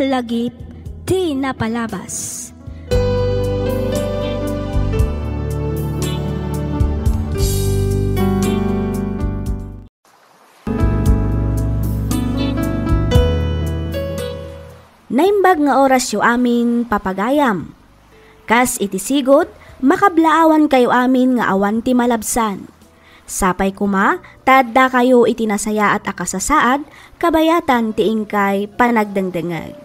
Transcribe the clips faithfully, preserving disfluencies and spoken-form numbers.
Lagip ti napalabas. Naimbag nga orasyo amin, papagayam. Kas iti sigud, makablaawankayo amin nga awan ti malabsan. Sapay koma ta addakayo iti nasayaat a kasasaad kabayatan ti inkay panagdengdengngeg.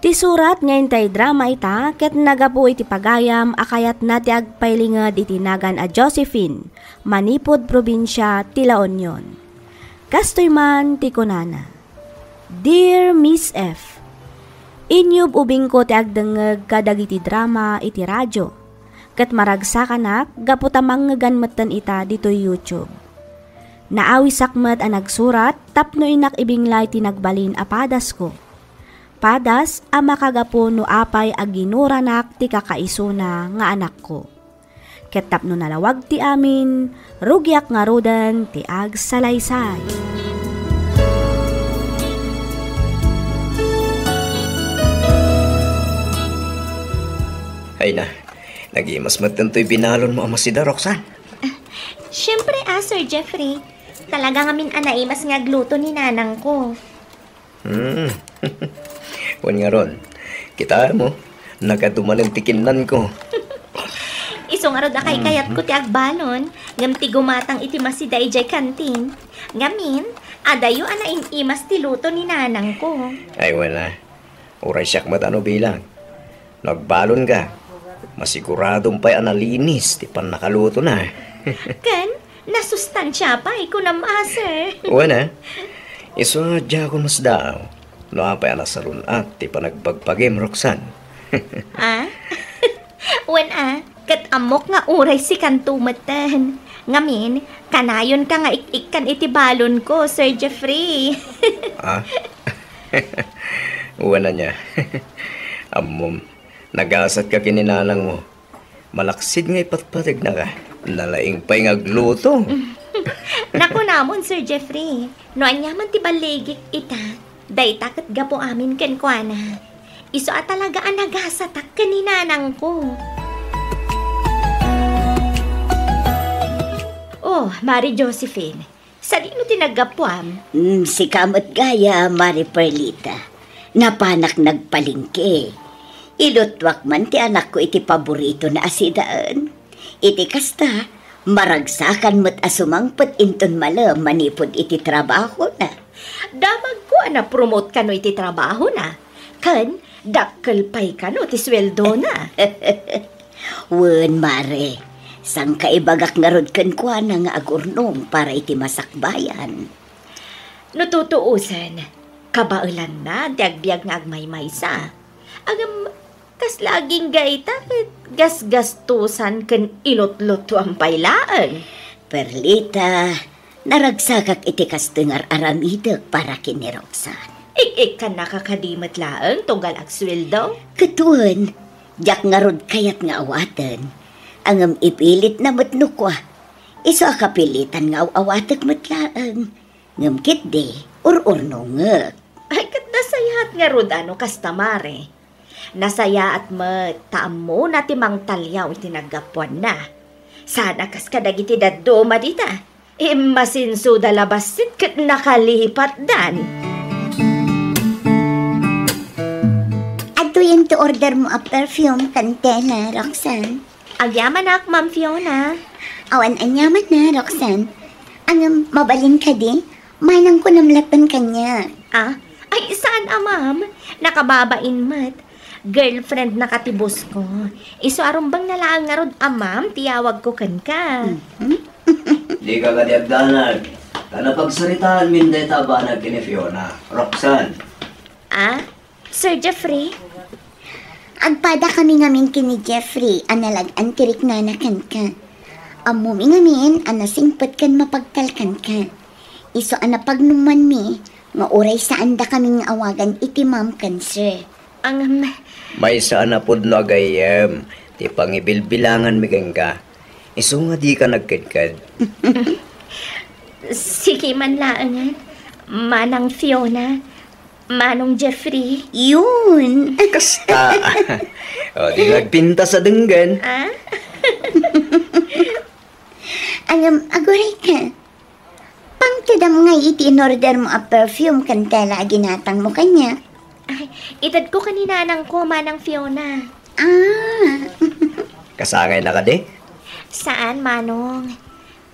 Ti surat nga intay drama ita ket naggapu iti pagayam a kayatna ti agpailinged iti nagan a Josephine, manipud probinsia ti La Union. Kastoy man ti kunana, "Dear Miss F, inyub-ubingko ti agdengngeg kadagiti drama iti radio, ket maragsakanak gapu ta mangngegan metten ita ditoy YouTube. Naawisak met a nagsurat tapno innak ibinglay ti nagbalin a padasko. Padas a makagapu no apay a ginuranak ti kakaisuna nga anakko. Ket tapno nalawag ti amin, rugiak ngaruden ti agsalaysay." Ay na, nagimas metten toy binalonmo a masida, Roxanne. Siyempre, ah, Sir Jeffrey. Talaga ngamin a naimas nga agluto ni nanangko. Hmm. Wen ngarud, kitaem, nagadu manen ti kinnanko. Isu ngarud a kaykayatko ti agbalon, ngem ti gumatang iti masida idiay kantin. Ngamin, adayo a naim-imas ti luto ni nanangko. Ay, wala. Uray siak met a no bilang. No agbalonka, masiguradom pay a nalinis ti pannakalutona. Ken, nasustansia pay, kunam a, sir. Wen a, isu a diakon masdaaw no apay a nasalun-at ti panagbagbagim, Roxanne. Ah? Wen a, ket ammok nga uray sikanto metten. Ngamin, kanayonka nga ik-ikkan iti balonko, Sir Jeffrey. Ah? Wen ania. Ammom, nagasatka ken ni nanangmo. Malaksid nga ipatpategnaka. Nalaing pay nga agluto. Nakunamon, Sir Jeffrey, no aniaman ti balligik ita, dayta ket gapu amin kenkuana. Isu a talaga a nagasatak ken ni nanangko. Oh, Mari Josephine, sadino ti naggapuam? Mm, sika met gayam, Mari Perlita. Napanak nagpalengke. Iluttuak man ti anakko iti paboritona a sidaen. Iti kasta, maragsakan met a sumangpet inton malem manipud iti trabahona. Damagko a na-promote kano iti trabahona. Ken, dakkel pay kano ti sueldona. Wen, Mare, sangkaibagak ngarud kenkuana nga agurnong para iti masakbayan. No tutuosen, kabaelanna ti agbiag nga agmaymaysa. Ngem, kasla agingga ita ket gasgastosan ken ilutluttuan pay laeng. Perlita, naragsakak iti kastoy nga ar-aramidek para ken ni Roxanne. Ik-ikkannaka kadi met laeng tunggal agsueldo? Ket wen, diak ngarud kayat nga awaten. Ngem ipilitna met no kua. Isu a kapilitan nga aw-awatek met laeng. Ngem ketdi, ur-urnongek. Ay, ket nasayaat ngarud a no kasta, Mare. Nasayaat met ta ammona ti mangtaliaw iti naggapuanna. Saan a kas kadagiti dadduma dita. Immasinsoda la bassit ket nakalipatdan. Adtoyen ti ordermo a perfume ken tela, Roxanne. Agyamanak, Ma'am Fiona. Awan aniamanna, Roxanne. Ngem, mabalin kadi? Manangko namlaten kaniak. Ah? Ay, saan a, ma'am. Nakababain met. Girlfriendnaka ti boss ko. Isu a rumbengna laeng ngarud a ma'am ti yawagko kenka. Mhm. Dika kadi agdanag. Ta napagsaritaanmin dayta a banag ken ni Fiona. Roxanne. Ah? Sir Jeffrey? Agpadakami ngamin ken ni Jeffrey a nalag-an ti riknana kenka. Ammomi ngamin a nasingpet ken mapagtalkan ka. Isu a napagnumanmi nga uray saandakamin nga awagan iti ma'am ken sir. Ang Maysa a napudno a gayyem ti pangibilbilanganmi kenka. Isu nga dika nagkedked. Sige man laengen, Manang Fiona. Manong Jeffrey. Yun. Kasta. O, di nagpintas a denggen. Ah? Ngem, aguray ka. Pangtedam ngay iti in-order mo a perfume ken tela a ginatang mo kaniak. Ay, itedko ken ni nanangko, Manang Fiona. Ah. Kasangayna kadi? Saan, Manong.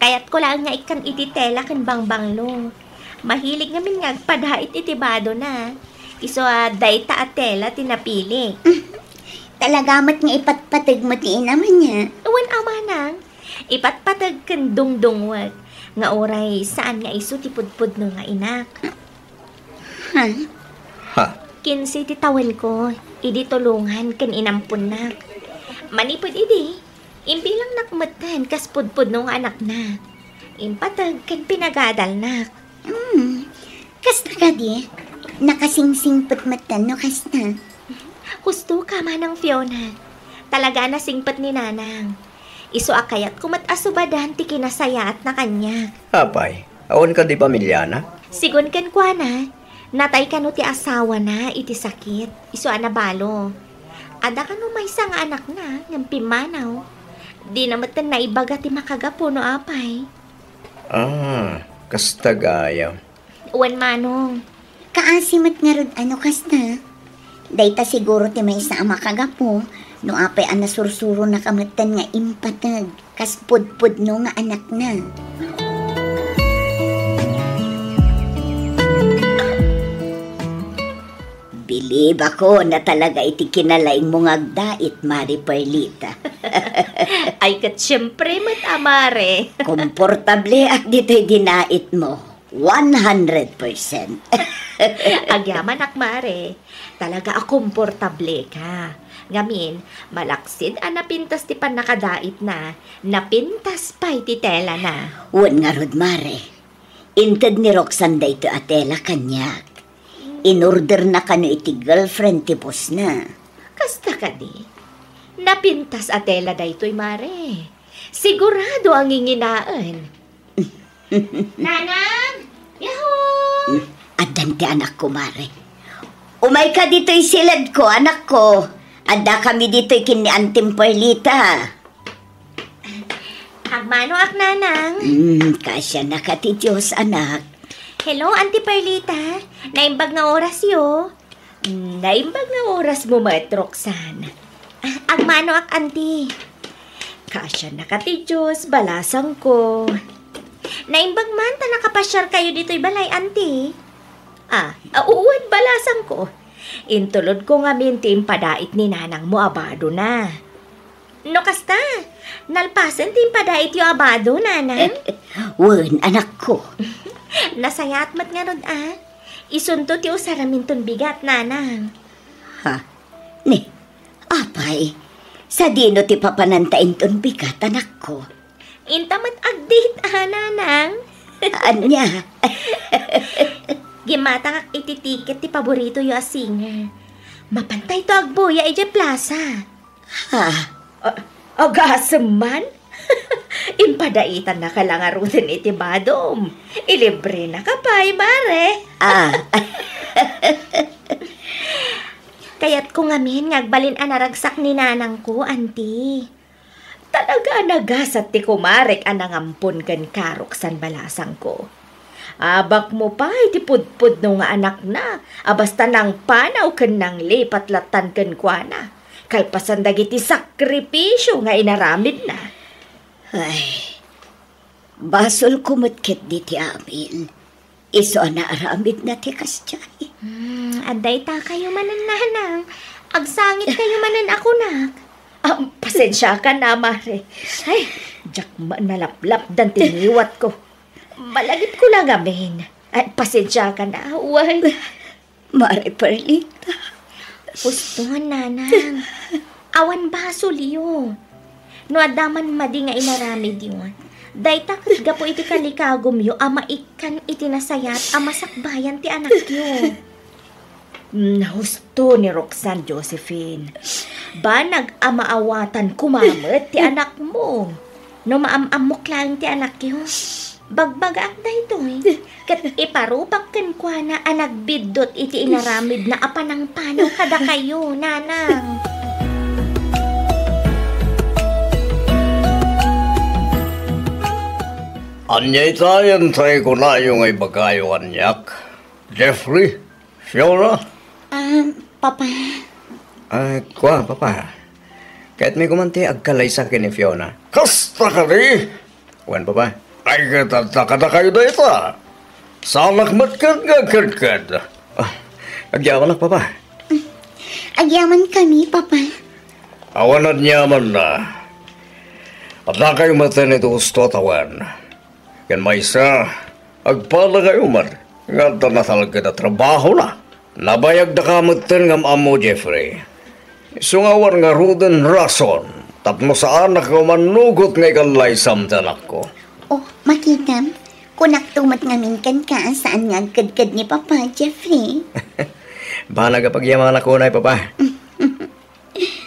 Kayatko laeng nga ikkan iti tela ken bangbanglo. Mahilig ngamin nga agpadait iti badona. Isu a dayta a tela ti napili. Talaga met nga ipatpateg mo ti inam ania? Wen a, Manang. Ipatpateg ken dungdungwek nga uray saan nga isu ti pudpudno nga inak. Ha? Ha? Kinse ti tawenko idi tulongan ken inamponnak. Manipud idi, imbilangnak metten kas pudpudno nga anakna. Impateg ken pinagadalnak. Hmm. Kasta kadi, nakasingsingpet metten no kasta. Husto ka, Manang Fiona. Talaga a nasingpet ni Nanang. Isu a kayatko met a subadan ti kinasayaatna kaniak. Apay, awan kadi pamiliana? Sigun kenkuana, natay kano ti asawana iti sakit, isu a nabalo. Adda kano maysa nga anakna ngem pimmanaw. Dina metten naibaga ti makagapu no apay. Ah, kasta gayam. Wen, Manong. Kaasi met ngarud a no kasta. Dayta siguro ti maysa a makagapu no apay a nasursuronaka metten nga impateg kas pudpudno nga anakna. Bilibakon a talaga iti kinalaingmo nga agdait, Mare Perlita. Ay, ket siempre met a, Mare. Komportableak ditoy dinaitmo. One hundred percent. Agyamanak, Mare. Talaga a komportableka. Ngamin, malaksid a napintas ti pannakadaitna, napintas pay ti telana. Wen ngarud, Mare. Inted ni Roxanne daytoy a tela kaniak. Inorderna kano iti girlfriend ti bossna. Kasta kadi? Napintas a tela daytoy, Mare. Sigurado a nginginaen. Nanang! Yahoo! Hmm, addan ti anakko, Mare. Umayka ditoy siledko, anakko. Addakami ditoy ken ni Antim Perlita. Agmanoak, Nanang. Hmm, kaasianaka ti Dios, anak. Hello, Auntie Perlita. Naimbag nga orasyo. Hmm, naimbag nga orasmo met, Roxanne. Ah, agmanoak, Auntie. Kaasianaka ti Dios, balasangko. Naimbag man ta nakapasiarkayo ditoy balay, Auntie. Ah, ah, uwan, balasangko. Intulodko ngamin ti impadait ni nanangmo a badona. No kasta, nalpasen ti impadaityo a bado, Nanang? Wen, anakko. Nasayaat met ngarud a. Isunto ti usaraminton bigat, Nanang. Ha? Ni, apay, sadino ti papananta inton bigat, anakko? Inta met agdate a, Nanang. Ania? Gimmatangak iti tiket ti paboritoyo a singer. Mapantayto agbuya idiay plaza. Ha? A-, agasem man? Impadaitannaka la ngaruden iti badom. Ilibrenaka pay, Mare. Ah. Kayatko ngamin nga agbalin a naragsak ni nanangko, Auntie. Talaga a nagasat ti kumarek a nangampon kenka, Roxanne, balasangko. Abakmo pay ti pudpudno nga anakna a basta nangpanaw ken nanglipat lattan kenkuana, kalpasan dagiti sakripisio nga inaramidna. Ay, basolko met ketdi ti amin. Isu a naaramidna ti kasdiay. Hmm, adda itakayo manen, Nanang. Agsangitkayo manen a kunak. Ah, pasensiakan a, Mare. Ay, diak ma-, nalaplapdan ti ngiwatko. Malagipko la ngamin. Ay, pasensiakan a, wen. Mare Perlita. Huston, Nanang. Awan basolyo. No adda man madi nga inaramidyo, dayta ket gapu iti kalikagumyo a maikkan iti nasayaat a masakbayan ti anakyo. Mm, husto ni Roxanne, Josephine. Banag a maawatan koma met ti anakmo. No maam-ammok laeng ti anakyo. Bagbagaak daytoy, ket iparupak kenkuana a nagbiddut iti inaramidna a panangpanaw kadakayo, nanang. Ania ita yantay kunayo nga ibagayo kaniak, Jeffrey? Fiona? Ah, Papa. Ah, kua, Papa. Kayatmi koma ti agkalaysa ken ni Fiona. Kasta kadi? Wen, Papa. Ay, ket adda kadakayo dayta. Saanak met ket nga agkedked. Ah, agyamanak, Papa. Agyamankami, Papa. Awan aniamanna. Addakayo met iti husto a tawen. Ken maysa, agpalakayo met nga adda natalged a trabahona. Nabayagdaka metten nga am-ammo, Jeffrey. Isu nga awan ngaruden rason tapno saanak nga umanugot nga ikallaysam ti anakko. Oh, makitam, kunakto met ngamin kenka a saan nga agkedked ni Papa, Jeffrey. Banag a pagyamanak unay, Papa.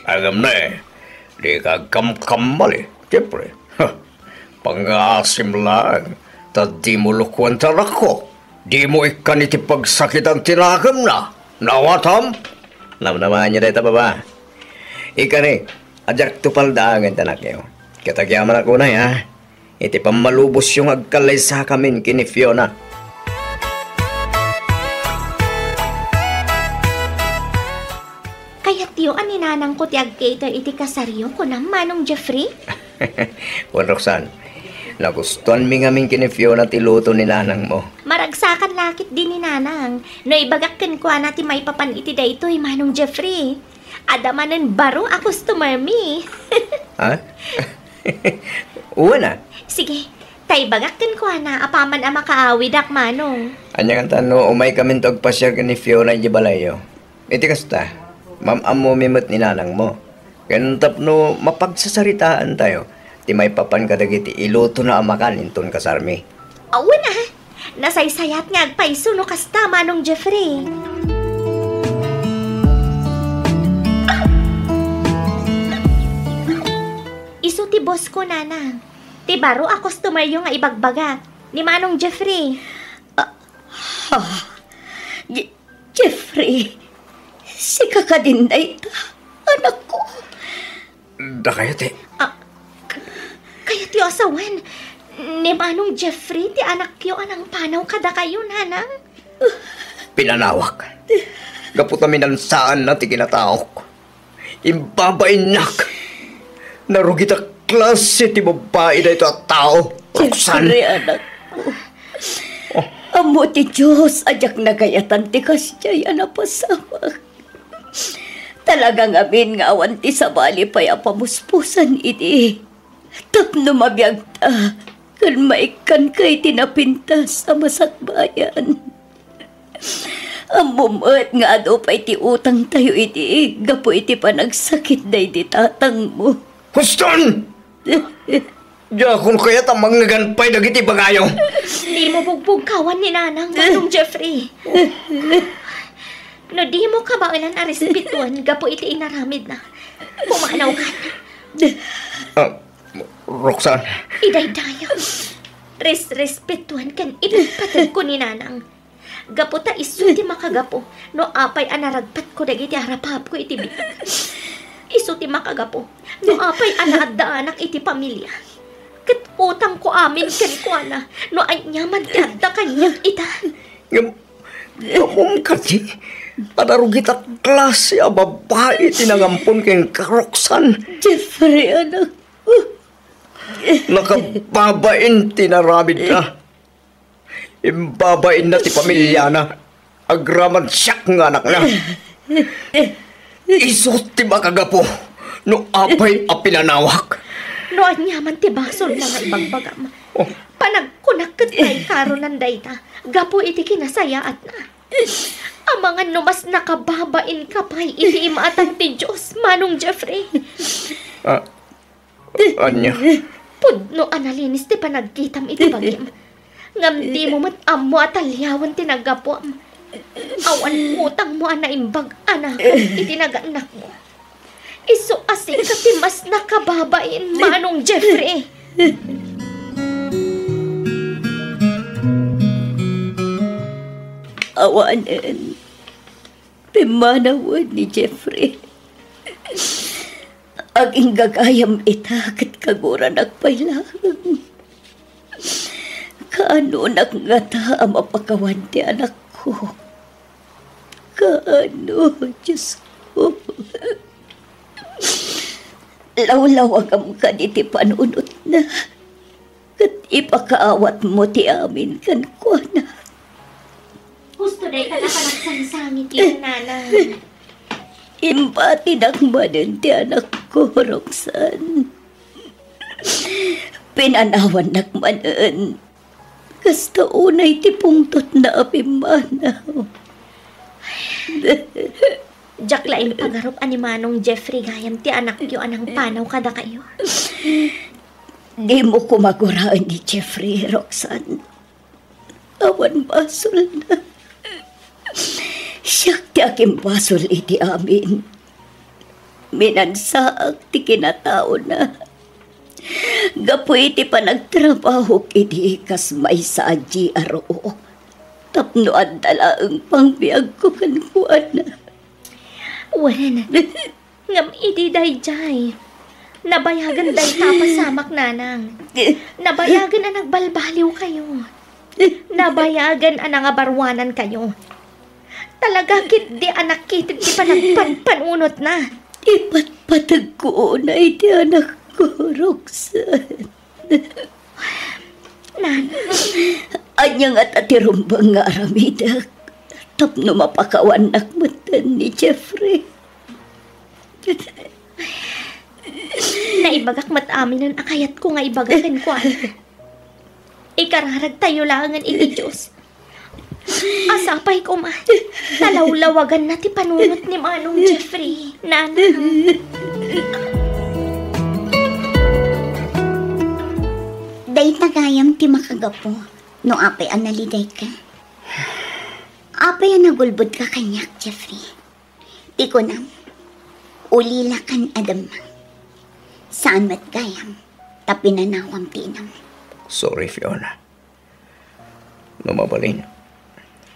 Agamna, dika agkamkamali, Jeffrey. Ha, pangngaasim laeng, ta dimo lukoen ti anakko. Dimo ikkan iti pagsakitan ti nakemna. Nawatam? Namnamaanyo dayta, Papa. Ikkan, a diakto paldaangen ti anakyo. Ket agyamanak unay, ha? Iti pammalubosyo nga agkallaysakamin ken ni Fiona. Kayatyo a ni nanangko ti ag-cater iti kasaryo, kunam, Manong Jeffrey? Wen, Roxanne, nagustuanmi ngamin ken ni Fiona ti luto ni nanangmo. Maragsakan la ketdi ni nanang no ibagak kenkuana ti maipapan iti daytoy, Manong Jeffrey. Adda manen baro a customer mi. Ha? Wen a. Sige, ta ibagak kenkuana apaman a makaawidak, Manong. Ania ngata no umaykaminto agpasiar ken ni Fiona idiay balayyo? Iti kasta, mam-ammomi met ni nanangmo. Ken tapno mapagsasaritaantayo ti maipapan kadagiti ilutona a makan inton kasarmi. Awan a, nasaysayat nga agpayso no kasta, Manong Jeffrey. Isu ti boss ko, Nanang. Ti baro a customeryo nga ibagbagak, ni Manong Jeffrey. Ah, ha? Je-, Jeffrey, sika kadin dayta, anakko? Dakayo ti... Ah, k-, kayatyo a sawen, ni Manong Jeffrey ti anakyo a nangpanaw kadakayo, Nanang? Pinanawak. Gapu ta minansaanna ti kinataok. Imbabainnak. Narugit a klase ti babbai daytoy a tao, Roxanne. Jeffrey, anakko. Oh. Ammo ti Dios a diak nagayatan ti kasdiay a napasamak. Talaga ngamin nga awan ti sabali pay a pamuspusan idi. Tapno mabiagta ken maikkanka iti napintas a masakbayan. Ammom met nga adu pay ti utangtayo idi gapu iti panagsakit daydi tatangmo. Huston! Diakon kayat a mangngegan pay dagiti ibagayo. Dimo bugbugkawan ni Nanang, Manong Jeffrey. No dimo kabaelan a respetuan gapu iti inaramidna, pumanawka. Ah, Roxanne. Idaydayaw. Res-, respetuan ken ipatpateg ko ni Nanang. Gapu ta isu ti makagapu no apay a naragpatko dagiti arapapko iti biag. Isu ti makagapu no apay a naaddaanak iti pamilia. Ket utangko amin kenkuana no aniaman ti adda kaniak ita. Ngem, ammom kadi a narugit a klase a babbai ti nangampon kenka, Roxanne? Jeffrey, anak. Nakababain ti naramidna. Imbabainna ti pamiliana. Agraman siak nga anakna. Isu ti makagapu no apay a pinanawak. No aniaman ti basolna nga ibagbagam, oh, panagkunak ket kaikaronan dayta gapu iti kinasayaatna. Amangan no mas nakababainka pay iti imatang ti Dios, Manong Jeffrey. Ah, Ania? Pudno a nalinis ti panagkitam iti bagim. Ngem dimo met ammo a taliawen ti naggapuam. Awan utangmo a naimbag a nakem iti naganakmo. Isu a sika ti mas nakababain, Manong Jeffrey. Awanen, pimmanawen ni Jeffrey. Agingga gayam ita ket kaguranak pay laeng. Kaanonak ngata a mapakawan ti anakko? Kaano, Diosko? Lawlawagam kadi ti panunotna, ket ipakaawatmo ti amin kenkuana. Husto dayta a panagsangsangit, nanang. Impatinak manen ti anakko, Roxanne. Pinanawannak manen. Kasta unay ti pungtotna a pimmanaw. Diak la impagarup a ni Manong Jeffrey gayam ti anakyo a nangpanaw kadakayo. Dimo koma guraen ni Jeffrey, Roxanne. Awan basolna. Siak ti agimbasol iti amin. Minansaak ti kinataona. Gapu iti panagtrabahok idi kas maysa a G R O, tapno adda laeng pangbiagko kenkuana. Wen, ngem idi daydiay, nabayagen dayta a pasamak, nanang. Nabayagen a nagbalbaliwkayo. Nabayagen a nangabaruanankayo. Talaga ketdi a nakited ti panagpanpanunotna. Ipatpategko unay ti anakko, Roxanne. Nanang. Ania ngata ti rumbeng nga aramidek tapno mapakawannak metten ni Jeffrey? Naibagak met aminen a kayatko nga ibaga kenkuana. Ikararagtayo laengen iti Dios. A sapay koma ta lawlawaganna ti panunot ni Manong Jeffrey, nanang. Dayta gayam ti makagapu no apay a nalidayka. Apay a nagulbodka kaniak, Jeffrey? Ti kunam, ulilakan a demma. Saan met gayam ta pinanawam ti inam. Sorry, Fiona. No mabalin,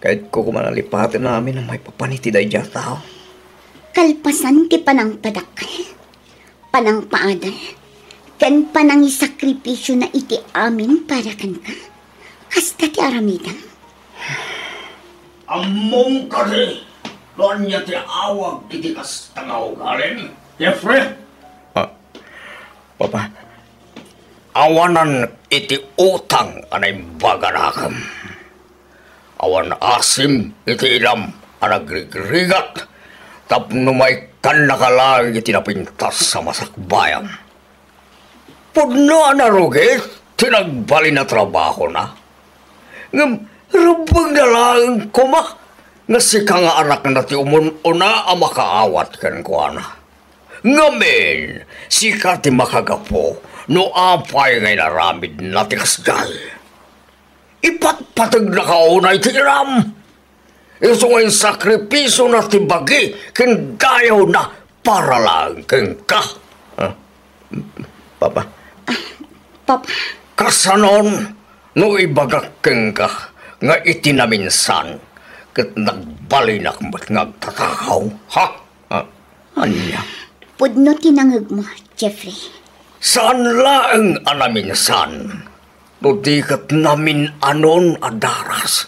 kayatko koma a lipaten amin a maipapan iti daydiay a tao. Kalpasan ti panangpadakkel, panangpaadal, ken panangisakripisiona iti amin para kenka, kasta ti aramidem. Ammom kadi no ania ti awag iti kasta nga ugalim, Jeffrey? Ah, Papa, awanan iti utang a naimbaganakem. Awan asim iti inam a nagrigrigat tapno maikkannaka laeng iti napintas a masakbayam. Pudno a narugit ti nagbalin a trabahona. Ngem rumbengna laeng koma nga sika nga anakna ti umun-una a makaawat kenkuana. Ngamin, sika ti makagapu no apay nga inaramidna ti kasdiay. Ipatpategnaka unay ti inam. Isu nga insakripisiona ti bagi ken dayawna para laeng kenka. Ah, Papa. Papa. Kasanon no ibagak kenka nga iti naminsan ket nagbalinak met nga agtatakaw, ha? Ah, ania? Pudno ti nangegmo, Jeffrey. Saan laeng a naminsan, no di ket namin-anon a daras.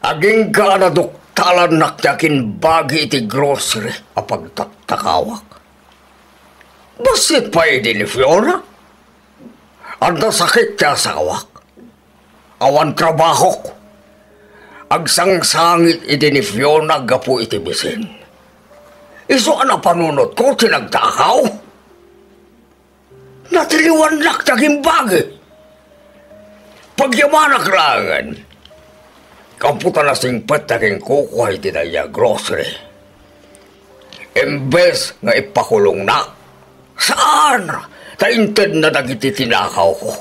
Agingga a naduktalannak ti agimbagi iti grocery a pagtaktakawak. Bassit pay idi ni Fiona. Adda sakit ti asawak. Awan trabahok. Agsangsangit idi ni Fiona gapu iti bisin. Isu a napanunotko ti nagtakaw. Natiliwannak ti agimbagi. Pagyamanak laengen. Gapu ta nasingpet ti aginkukua iti daydiay a grocery. Imbes nga ipakulongnak, saan ta intedna dagiti tinakawko.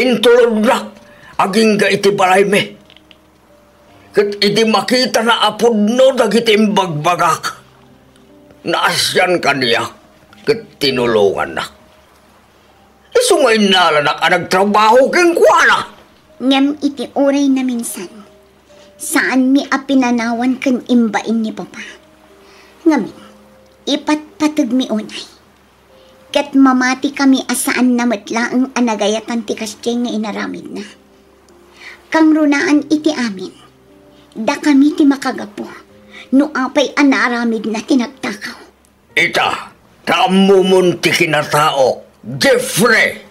Intulodnak agingga iti balaymi. Ket idi makitana a pudno dagiti imbagbagak, naasian kaniak ket tinulongannak. Isu nga innalanak a nagtrabaho kenkuana. Ngem iti uray naminsan, Saanmi a pinanawan ken imbain ni Papa. Ngamin, ipatpategmi unay. Ket mamatikami a saanna met laeng a nagayatan ti kasdiay nga inaramidna. Kangrunaan iti amin, dakami ti makagapu no apay a naaramidna ti nagtakaw. Ita, ta ammomon ti kinataok, Jeffrey!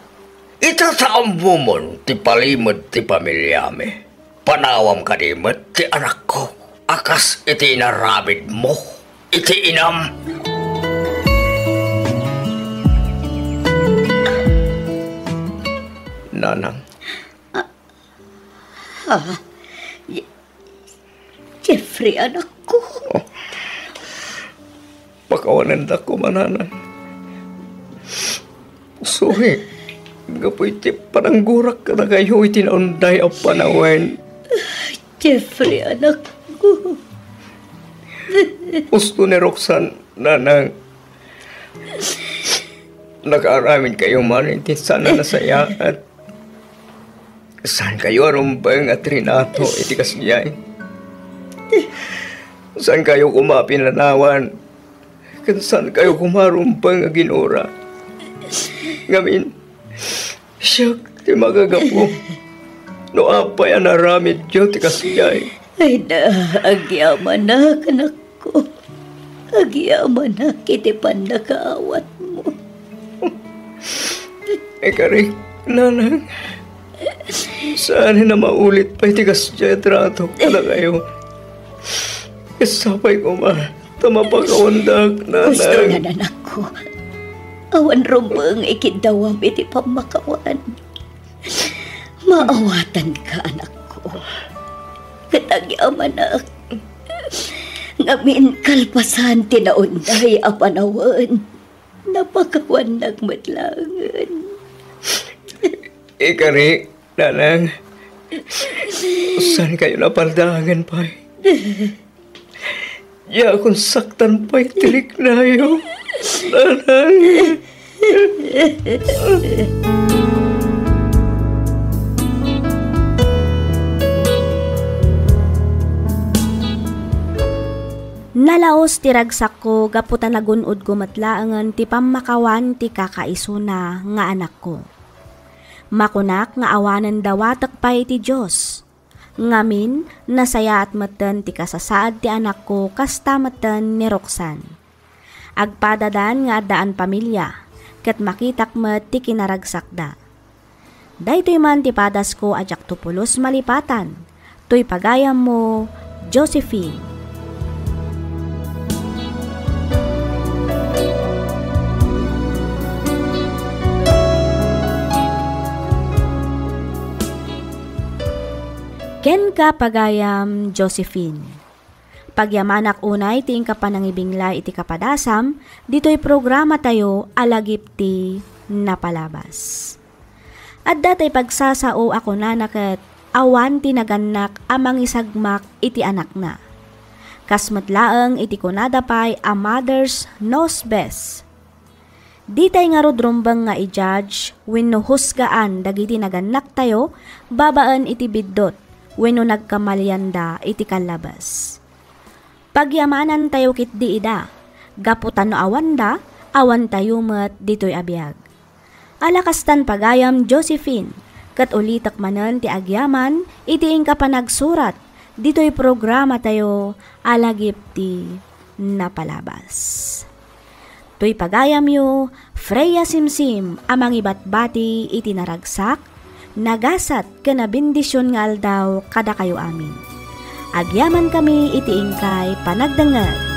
Ita, ta ammomon ti palimed ti pamiliami. Panawam kadi met ti anakko a kas iti inaramidmo iti inam. Nanang. Ah, ah, Je-, Jeffrey, anakko. Oh. Pakawanendak koma, Nanang. Sorry, gapu iti pananggurak kadakayo iti naunday a panawen. Jeffrey, anakko. Husto ni Roxanne, Nanang. Nakaaramidkayo man iti saan a nasayaat. Saankayo a rumbeng a trinato iti kasdiay. Saankayo koma a pinanawan, ken saankayo koma a rumbeng a ginura. Ngamin, siak ti makagapu no apay a naaramidyo ti kasdiay. Ay na, agyamanak, anakko. Agyamanak iti pannakaawatmo. Ikarik, Nanang. Saan a maulit pay ti kasdiay a trato kadakayo. Ket sapay koma ta mapakawandak, Nanang. Husto na, anakko. Awan rumbeng ikiddawam iti pammakawan. Maawatanka, anakko. Ket agyamanak. Ngamin kalpasan ti naunday a panawen, napakawannak met laengen. Ikari, Nanang, saankayo a paldaangen pay. Diakon saktan pay ti riknayo, Nanang. Nalaus ti ragsakko gapu ta nagun-odko met laengen ti pammakawan ti kakaisuna nga anakko. Makunak nga awanen dawatek pay ti Dios. Ngamin, nasayaat metten ti kasasaad ti anakko kasta metten ni Roxanne. Agpadadan nga addaan pamilia, ket makitak met ti kinaragsakda. Daytoy man ti padasko a diakto pulos malipatan. Toy pagayammo, Josephine. Kenka, pagayam Josephine. Pagyamanak unay ti inka panangibinglay iti kapadasam ditoy programatayo a Lagip ti Napalabas. Adda tay pagsasao a kunana ket awan ti nagannak a mangisagmak iti anakna. Kas met laeng iti kunada pay a mother's knows best. Ditay ngarud rumbeng nga i-judge wenno husgaan dagiti nagannaktayo babaen iti biddut wenno nagkamalianda iti kallabes. Pagyamanantayo ketdi ida, gapu ta no awanda, awantayo met ditoy a biag. Ala kastan pagayam Josephine, ket ulitek manen ti agyaman iti inka panagsurat ditoy programatayo a Lagip ti Napalabas. Toy pagayamyo, Freya Simsim a mangibatbati iti naragsak, nagasat ken nabendision nga aldaw kadakayo amin. Agyamankami iti inkay panagdengngeg.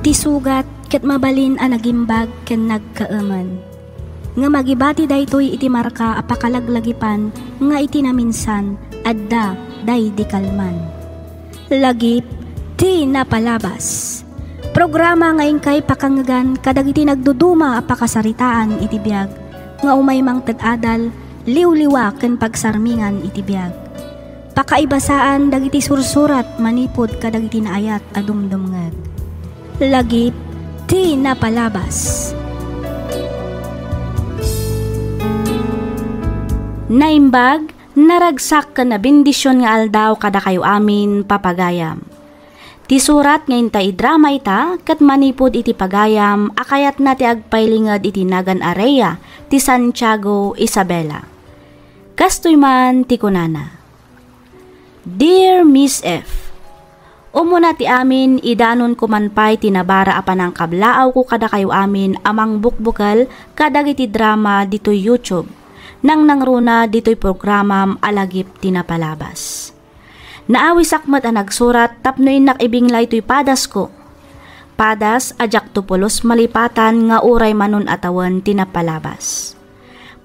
Ti sugat ket mabalin a nagimbag ken nagkaemen. nga magibati daytoy iti marka a pakalaglagipan nga iti naminsan, adda daydi kalman. Lagip ti napalabas. Programa nga inkay pakangngegan kadagiti nagduduma a pakasaritaan iti biag, nga umay mangted adal, liwliwa ken pagsarmingan iti biag. Pakaibasaan dagiti sursurat manipud kadagiti naayat a dumdumngeg. Lagip ti napalabas. Naimbag, naragsak ken nabendision nga aldaw kadakayo amin, papagayam. Ti surat nga inta idrama ita ket manipud iti pagayam a kayatna ti agpailinged iti nagan a Rhea ti Santiago, Isabela. Kastoy man ti kunana, "Dear Miss F, umuna ti amin, idanonko man pay ti nabara a panangkablaawko kadakayo amin a mangbukbukel kadagiti drama ditoy YouTube. Nangnangruna ditoy programam a Lagip ti Napalabas. Naawisak met a nagsurat tapno innak ibinglay toy padasko. Padas a diakto pulos malipatan nga uray manon a tawen ti napalabas.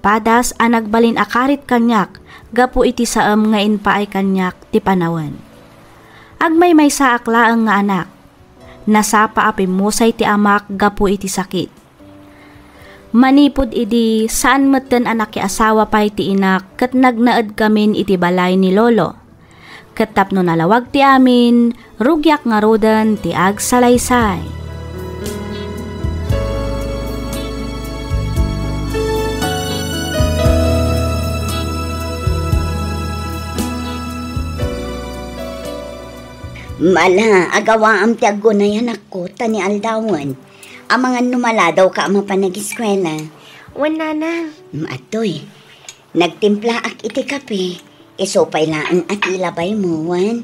Padas a nagbalin a karit kaniak gapu iti saem nga impaay kaniak ti panawen. Agmaymaysaak laeng nga anak. Nasapa a pimmusay ti amak gapu iti sakit. Manipud idi, saan metten a nakiasawa pay ti inak ket nagnaedkamin iti balay ni lolo. Ket tapno nalawag ti amin, rugiak ngaruden ti agsalaysay." Mala, agawaam ti aggunay, anakko, ta ni aldawen. Amangan no maladawka a mapan agiskuela. Wen, Nana. Mm, adtoy. Nagtimplaak iti kape. Isu pay laeng a ti labaymo, wen?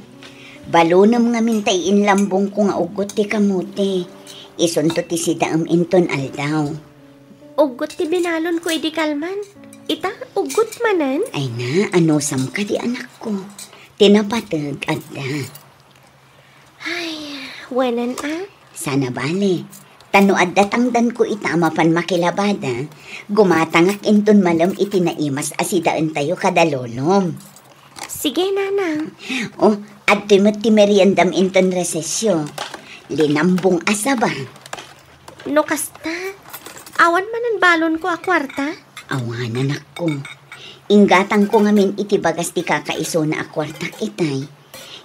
Balonem ngamin ta iinlambongko nga uggot ti kamote. Isunto ti sidaem inton aldaw. Uggot ti binalonko idi kalman. Ita, uggot manen? Ay na, anusam kadi, anakko. Ti napateg, adda. Ay, wenen a? Sana bale. Ta no adda tangdanko ita a mapan makilabada, gumatangak inton malem iti naimas a sidaentayo kada lolom. Sige, Nanang. O, adtoy met ti meriendam inton resesyo. Linambong a saba. No kasta, awan manen balonko a kuarta? Awan, anakko. Inggatangko ngamin iti bagas ti kakaisuna a kuartak itay.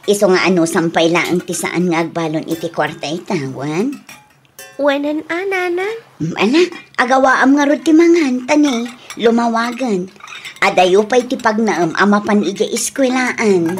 Isu nga anusam pay laeng ti saan nga agbalon iti kuarta ita, wen? Wenen a, Nana? Mm, ala, agawaam ngarud ti mangan, ta ni, lumawagen. Adayo pay ti pagnaem a mapan idiay eskuelaan.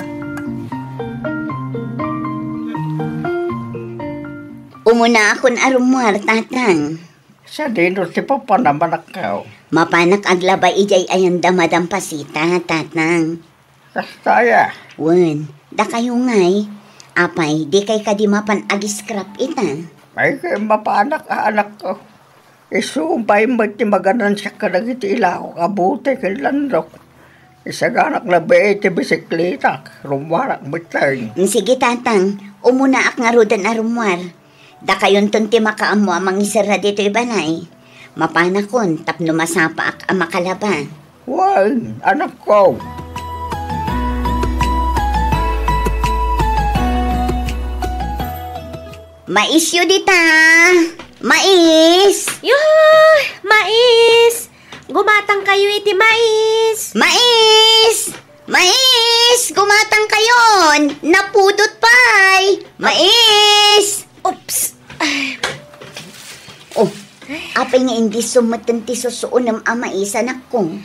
Umunaakon a rummuar, Tatang. Sadino ti papanam, anakko? Mapanak aglaba idiay ayanda, Madam Pasita, Tatang. Kasta aya? Wen, dakayo ngay. Apay, dikay kadi mapan ag-scrap ita? Ay, kay mapanak a, anakko. Isu pay met ti maganansiak kadagiti ilako a bote ken landok. Isaganak labi ti bisikletak, rummuarak metten. Mm, sige, Tatang. Umunaak ngaruden a rummuar. Dakayonton ti makaammo a mangiserra ditoy balay. Mapanakon tapno masapaak a makalaba. Wen, anakko. Maisyo dita! Mais! Yoo! Mais! Gumatangkayo iti mais! Mais! Mais! Gumatangkayon! Napudot pay! Mais! Oops! Ay. Oh, apay nga indi sumeten ti susuonem a mais, anakko?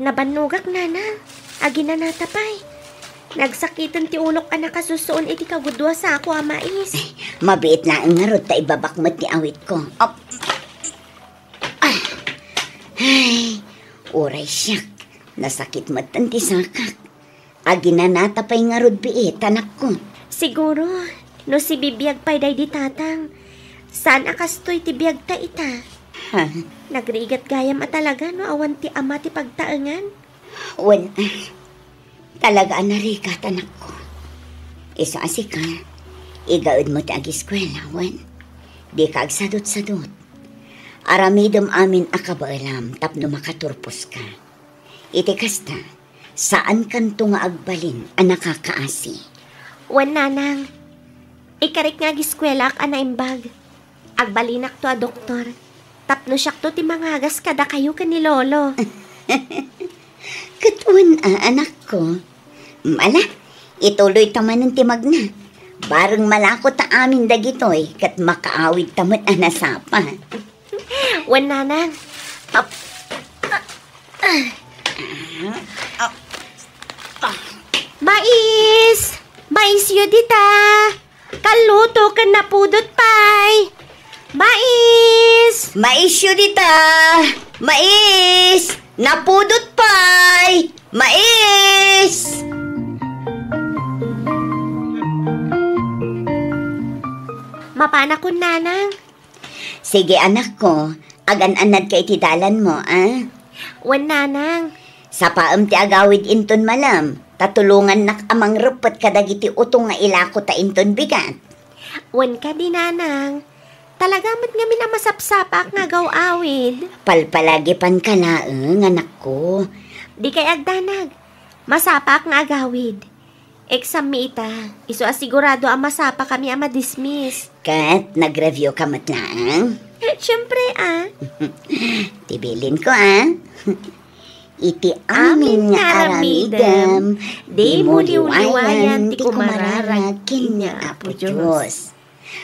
Nabannogak, Nana. Aginanata pay. Nagsakiten ti ulok a nakasusuon iti kagudua sako a mais. Ay, mabiit laeng ngarud ta ibabak met ti awitko. Op. Ah. Ay, uray siak. Nasakit metten ti sakak. Aginanata pay ngarud biit, anakko. Siguro, no sibibiag pay daydi tatang, saan a kastoy ti biagta ita? Ha? Nagrigat gayam a talaga no awan ti ama ti pagtaengan. Wen, talaga a narigat, anakko. Isu a sika, igaedmo ti agiskuela, wen? Dika agsadutsadut. Aramidem amin a kabaelam tapno makaturposka. Iti kasta, saankanto nga agbalin a nakakaasi. Wen, nanang, ikarik nga agiskuelaak a naimbag. Agbalinakto a doktor, tapno siakto ti mangagas kadakayo ken ni Lolo. Ket wen a, anakko. Ala, ituloyta manen ti magna. Bareng malako ta amin dagitoy, ket makaawidta met a nasapa. Wen, nanang. Ap-, ah, ah, ah, ah. Mais! Maisyo dita! Kalluto ken napudot pay! Mais! Maisyo dita! Mais! Napudot pay! Mais! Mapanakon, nanang. Sige, anakko, agan-annadka iti dalanmo, a? Wen, nanang. Sapaem ti agawid inton malem, ta tulongannak a mangreppet kadagiti utong nga ilakota inton bigat. Wen kadi, nanang. Talaga met ngamin a masapsapaak nga agaw-awid. Palpalagipanka laeng, anakko. Dikay agdanag. Masapaak nga agawid. Exam mi ita, isu a sigurado a masapakami a madismiss. Ket nag-review ka met laeng? Siyempre, a. Ti bilinko, a. Iti amin nga aramidem, dimo liwliwayan ti kumararag ken ni Apo Dios.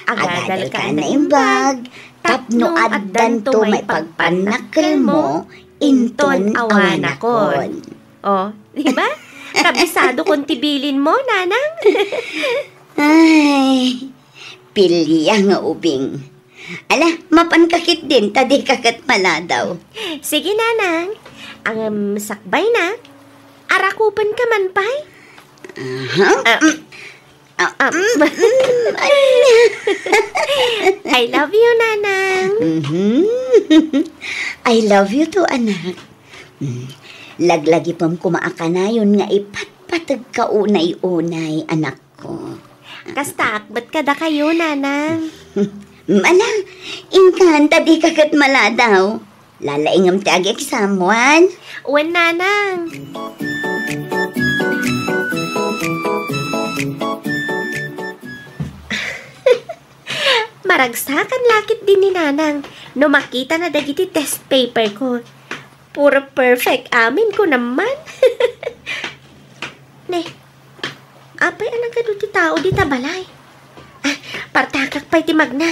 Agadalka a naimbag, tapno addanto maipagpannakkelmo inton awanakon. O, di ba? Kabisadokon ti bilinmo, nanang. Ay, pilia nga ubing. Ala, mapanka ketdin, ta dika ket maladaw. Sige, nanang. Ngem sakbayna, arakupenka man pay? Aha. Ah, Ah, mm, mm, ania? I love you, Nanang. Mhm. I love you too, anak. Mm. Laglagipem koma a kanayon nga ipatpategka unay-unay, anakko. Kastaak met kadakayo, Nanang. Mm, ala, inkan ta dika ket maladaw. Lalaingem ti ag-exam, wen? Wen, Nanang. Maragsakan la ketdi ni Nanang no makitana dagiti test paper ko. Puro perfect amin ko naman. Ne, apay a nagadu ti tao dita balay? Ah, partakak pay ti magna.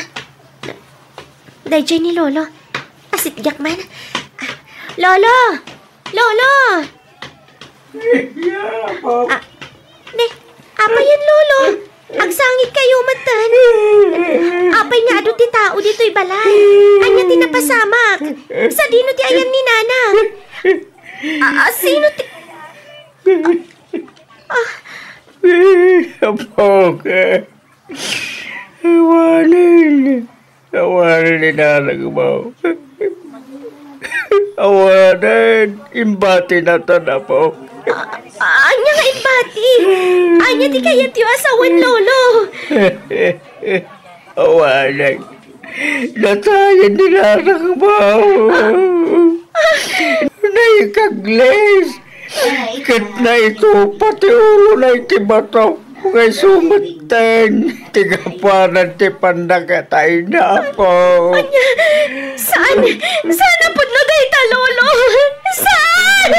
Daydiay ni Lolo. Asitgak man. Ah, Lolo! Lolo! Ah, ne, apay yan, Lolo? Agsangit kayo, matan. Apay nga adu ti tao ditoy balay? Anya ti napasamak? Sadino ti ayan ni Nanang? Ah, ah, sino ti... Ah. Apok. Awanen. Awanen ni Nanang mo. Awanen. Imbatinatan, Apok. Ah, anya nga imbati? Anya ti kayatyo a sawen, Lolo? Awanen. Natayen ni Nanang mo. Naikaglis. Ket naitupa ti ulona iti bato. Nga isu metten ti gapuanan ti pannakatayna, Apo. Anya, saan? Saan a pudno dayta, Lolo? Saan?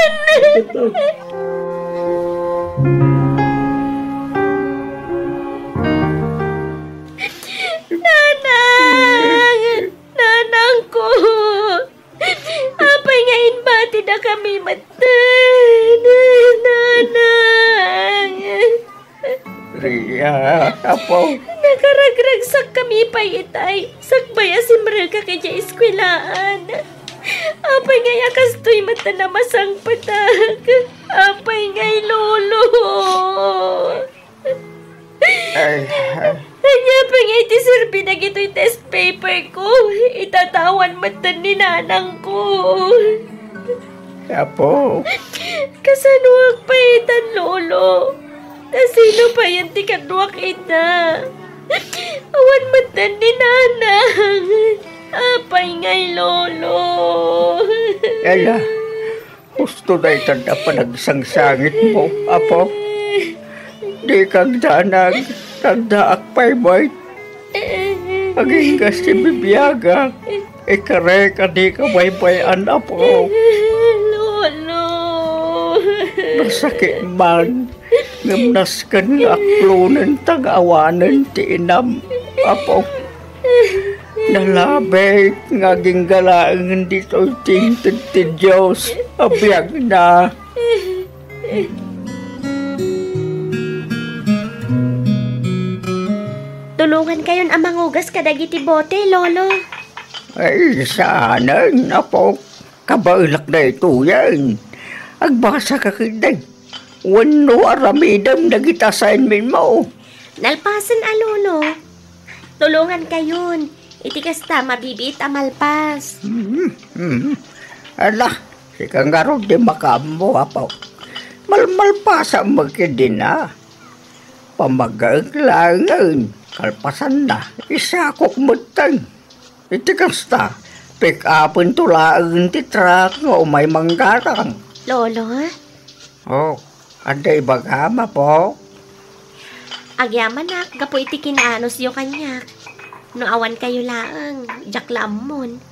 Nanang! Nanangko! Apay nga imbatidakami metten, Nanang? Ria, Apo. Nakaragragsakkami pay itay, sakbay a simrekak idiay eskuelaan. Apay ngay a kastoy metten a masangpetak? Apay ngay, Lolo? Ay, ay. Ania pay ngay ti serbi dagitoy test paper ko? Itatawan metten ni nanangko. Apo. Kasanoak pay itan, Lolo? Ta sino payen ti kaduak ita? Awan metten ni nanang. Apay ngay, Lolo? Ala, husto dayta a panagsangsangitmo, Apo. Dika agdanag, tagdaak pay met. Agingga ti bibiagak, ikarek a dika baybay-an, Apo. Lolo. Nasakit man, ngem nasken nga aklonen ta nga awanen ti inam, Apo. Nalabit nga agingga laengen ditoy ti inted ti Dios a biagna. Tulongankayon a mangugas kadagiti bote, Lolo. Ay, saanen, Apo. Kabaelak daytoyen. Agbasaka ketdi. Wenno aramidem dagiti assignmentmo. Nalpasen a, Lolo. Tulongankayon. Iti kasta, mabibiit a malpas. Mhm, mhm. Ala, sika ngarud ti makaammo, Apo. Malmalpasam met ketdin a. Pamaggaek laengen, kalpasanna, isakok metten. Iti kasta, pick-upento laeng ti truck nga umay manggatang. Lolo? Oh, adda ibagam, Apo? Agyamanak gapu iti kinaanusyo kaniak. No awankayo laeng, diak la ammon.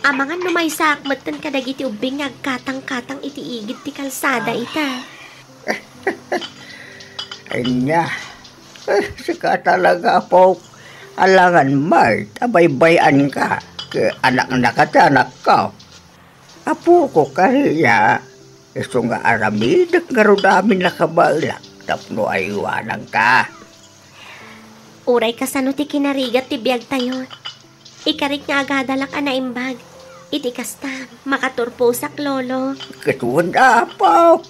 Amangan no maysaak metten kadagiti ubbing nga agkatangkatang iti igid ti kalsada ita. Ania, eh, sika talaga, Apok. Alangan met a baybay-anka, ket anaknaka ti anakko. Apoko, kariya, isu nga aramidek ngarud amin a kabaelak tapno aywananka. Uray kasano ti kinarigat ti biagtayo, ikarik nga agadalak a naimbag. Iti kasta, makaturposak, Lolo. Ket wen, Apo,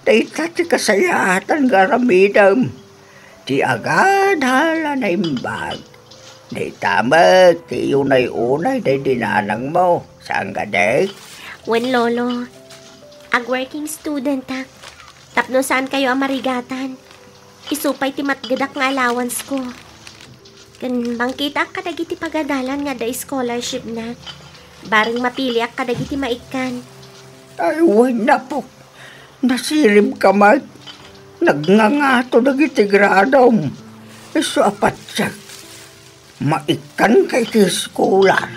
dayta ti kasayaatan nga aramidem. Ti agadal a naimbag. Dayta met ti unay-unay daydi nanangmo, saan kadi? Wen, Lolo. Ag-working studentak. Tapno saankayo a marigatan. Isu pay ti matgedak nga allowance ko. Ken mangkitaak kadagiti pagadalan nga adda scholarship na. Bareng mapiliak kadagiti maikkan. Ay, wen, Apok. Nasiribka met. Nagngangato dagiti gradom. Isu a patiek. Maikkanka iti eskolar.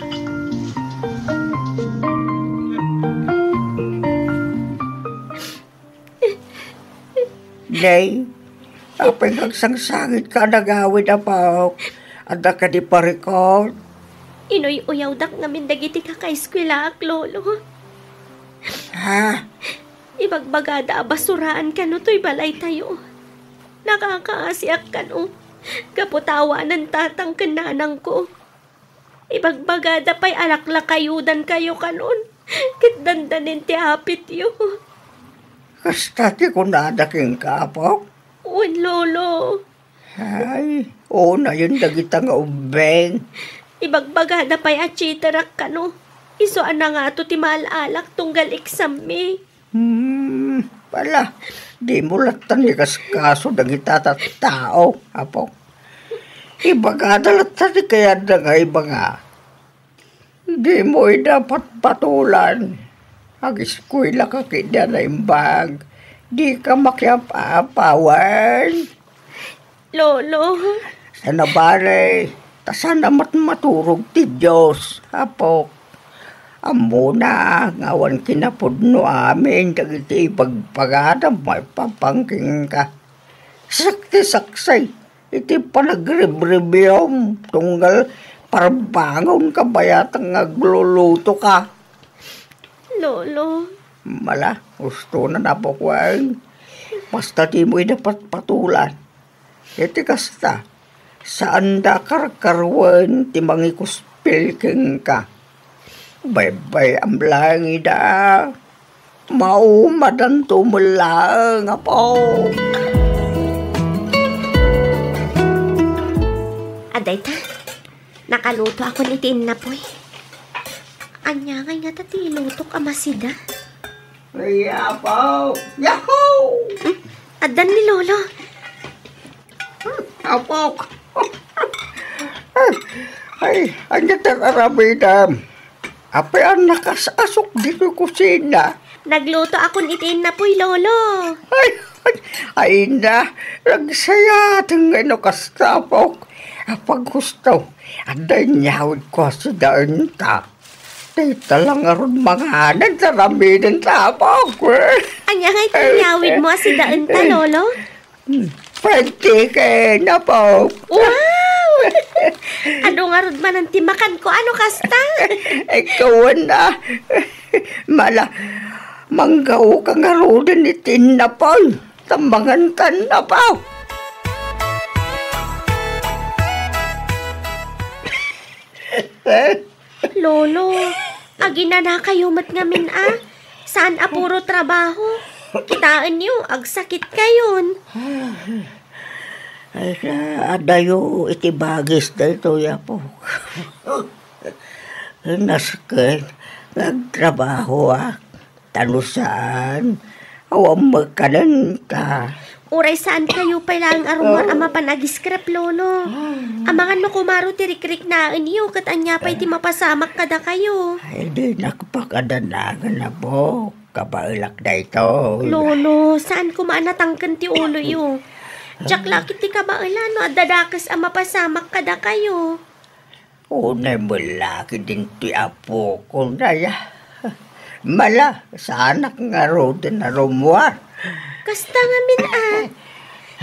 Nay, apay nga agsangsangitka a nagawid, Apok? Adda kadi parikut? Inuy-uyawdak ngamin dagiti kakaeskuelaak, Lolo. Ha? Ibagbagada a basuraan kano toy balaytayo. Nakakaasiak kano. Gapu ta awanen tatang ken nanangko. Ibagbagada pay a laklakayudankayo kanon, ket dandanin ti apityo. Kasta ti kunada kenka, Apok? Wen, Lolo. Ay, unayen dagita nga ubbing. Ibagbagada pay a cheaterak kano. Isu a nangato ti maal-alak tunggal exammi. Hmm, pala, dimo latta ni kaskaso dagita tattao, Apo. Ibagada latta ti kayatda nga ibanga. Dimo ida patpatulan. Agiskuelaka ketdi a naimbag. Dika makiap-apawan. Lolo. Saan a bale, ta saan a matmaturog ti Dios, Apok. Ammona nga awan kinapudno amin dagiti ibagbagada maipapan kenka. Siak ti saksi iti panagribribiam tunggal parbangonka bayat nga aglulutoka. Lolo. Mala, husto na napakuan. Basta dimo ida patpatulan. Iti kasta, saanda a karkaruen ti mangikuspil kenka. Baybay-am laeng ida. Maumadanto met laeng, Apo. Adda ita, nakalutoakon iti innapoy. Ania ngay ngata ti ilutok a masida? Ay, Apo! Yahoo! Hmm? Addan ni Lolo. Hmm, Apok! Ay, ania ti ar-aramidem? Apay a nakas-asok ditoy kusina? Naglutoakon iti innapoy, Lolo. Ay, ay, ay, na, nagsayaten nga no kasta, Apok. Apaghusto, adda inyawidko a sidaenta. Dayta la ngarud manganan ti aramidenta, Apok. Ania ngay ti inyawidmo a sidaenta, Lolo? Hmm. Fried chicken, Apok. Wow! Adu ngarud manen ti makanko a no kasta? Ikaw a, mala, manggaoka ngaruden iti innapoy. Ta mangantan, Apok. Lolo, aginanakayo met ngamin a. Saan a puro trabaho. Kitaenyo, agsakitkayon. Ay, adayo iti bagis daytoy, Apok. Nasken nga agtrabahoak. Ta no saan, awan met kanenta. Uray saankayo pay laeng a rummuar a mapan agiskrep, Lolo. Amangan no kumaro ti rikriknaenyo, ket ania pay ti mapasamak kadakayo? Ay, dinak pakadanagan, Apok. Kabaelak daytoy. Lolo, saan koma a natangken ti uloyo. Diak la ket ti kabaelan no adda dakes a mapasamak kadakayo. Unay met la ket ditoy, Apok, kunaya. Mala, saanak ngaruden a rummuar. Kasta ngamin a.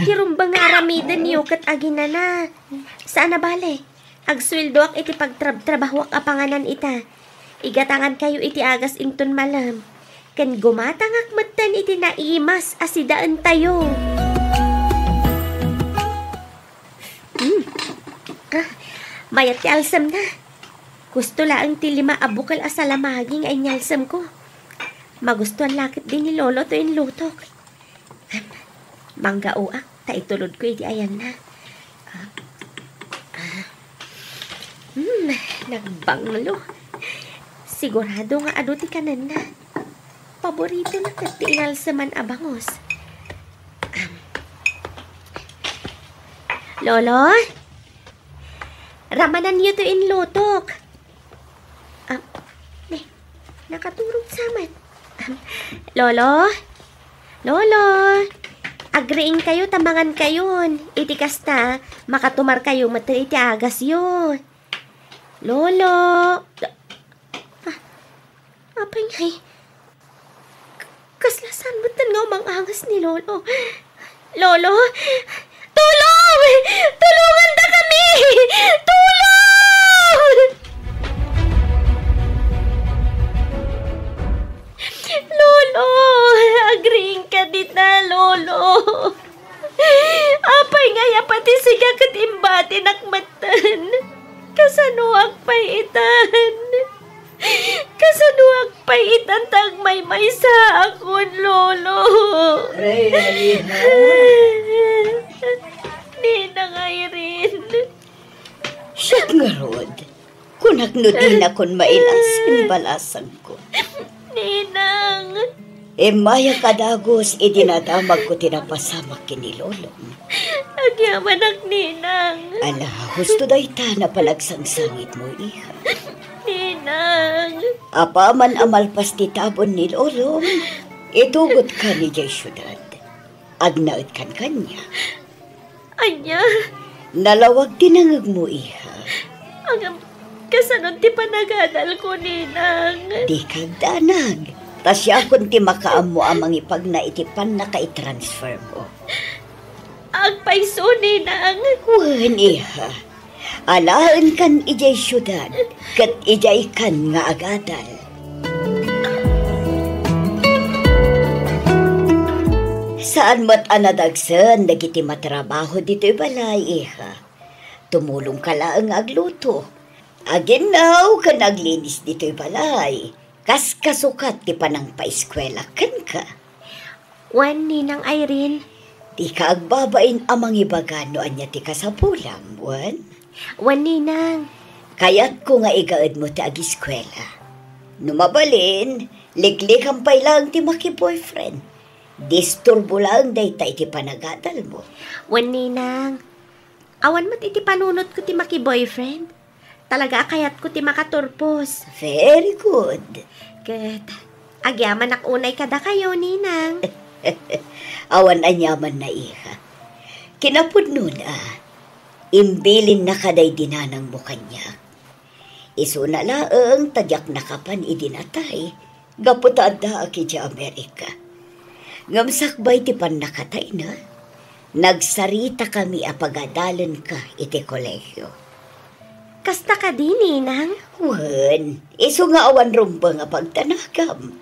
Ti rumbeng nga aramidenyo ket aginana. Saan a bale, agsueldoak iti pagtrabtrabahoak a panganan ita. Igatangankayo iti agas inton malem. Ken gumatangak metten iti naimas a sidaentayo. Mm. Ah, mayat ti alsemna. Gusto laeng ti lima a bukel a salamagi nga inyalsemko. Magustuan la ketdi ni Lolo toy inlutok. Am, manggaoak ta itulodko iti ayanna. Ah, ah. Hmm, nagbanglo. Sigurado nga adu ti kanenna. Paboritona ket ti inalseman a bangus. Am. Lolo? Ramananyo to inlutok. Ah, ne, nakaturog sa met. Lolo? Lolo? Agriingkayo ta mangankayon. Iti kasta, makatumarkayo met iti agasyo. Lolo? Ah, apay ngay? Kasla saan metten nga umang-angas ni Lolo? Lolo? Tulong! Tulongandakami! Tulong! Lolo! Agriingka dita, Lolo! Apay ngay a pati sika ket imbatinak metten? Kasanoak pay itan? Kasanoak pay itan ta agmaymaysaakon, Lolo? Reyna. Ninang Irene. Siak ngarud. Kunak no dinakon mail-as ken balasangko. Ninang. Immayak a dagus idi nadamagko ti napasamak ken ni Lolom. Agyamanak, Ninang. Ala, husto dayta a panagsangsangitmo, iha. Ninang. Apaman a malpas ti tabon ni Lolom, itugotkan idiay siudad. Agnaedkan kaniak. Ania? Nalawag ti nangegmo, iha. Ngem, kasano ti panagadalko, Ninang? Dika agdanag. Ta siakon ti makaammo a mangipagna iti pannakaitransfermo. Agpayso, Ninang. Wen, iha. Alaenkan idiay siudad, ket idiaykan nga agadal. Saan met a nadagsen dagiti matrabaho ditoy balay, iha. Tumulongka laeng nga agluto, aginnaw ken aglinis ditoy balay. Kas kasukat ti panangpaeskuela kenka. Wen, Ninang Irene. Dika agbabain a mangibaga no ania ti kasapulam, wen? Wen, Ninang. Kayatko nga igaedmo ti agiskuela. No mabalin, liklikan pay laeng ti maki-boyfriend. Disturbo laeng dayta iti panagadalmo. Wen, Ninang. Awan met iti panunotko ti maki-boyfriend. Talaga a kayatko ti makaturpos. Very good. Ket agyamanak unay kadakayo, Ninang. Awan aniamanna, iha. Kinapudnona, imbilinnaka daydi nanangmo kaniak. Isuna laeng ta diak nakapan idi natay, gapu ta addaak idiay Amerika. Ngem sakbay ti pannakatayna, nagsaritakami a pagadalenka iti kolegio. Kasta kadi, Ninang? Wen, isu nga awan rumbeng a pagdanagam.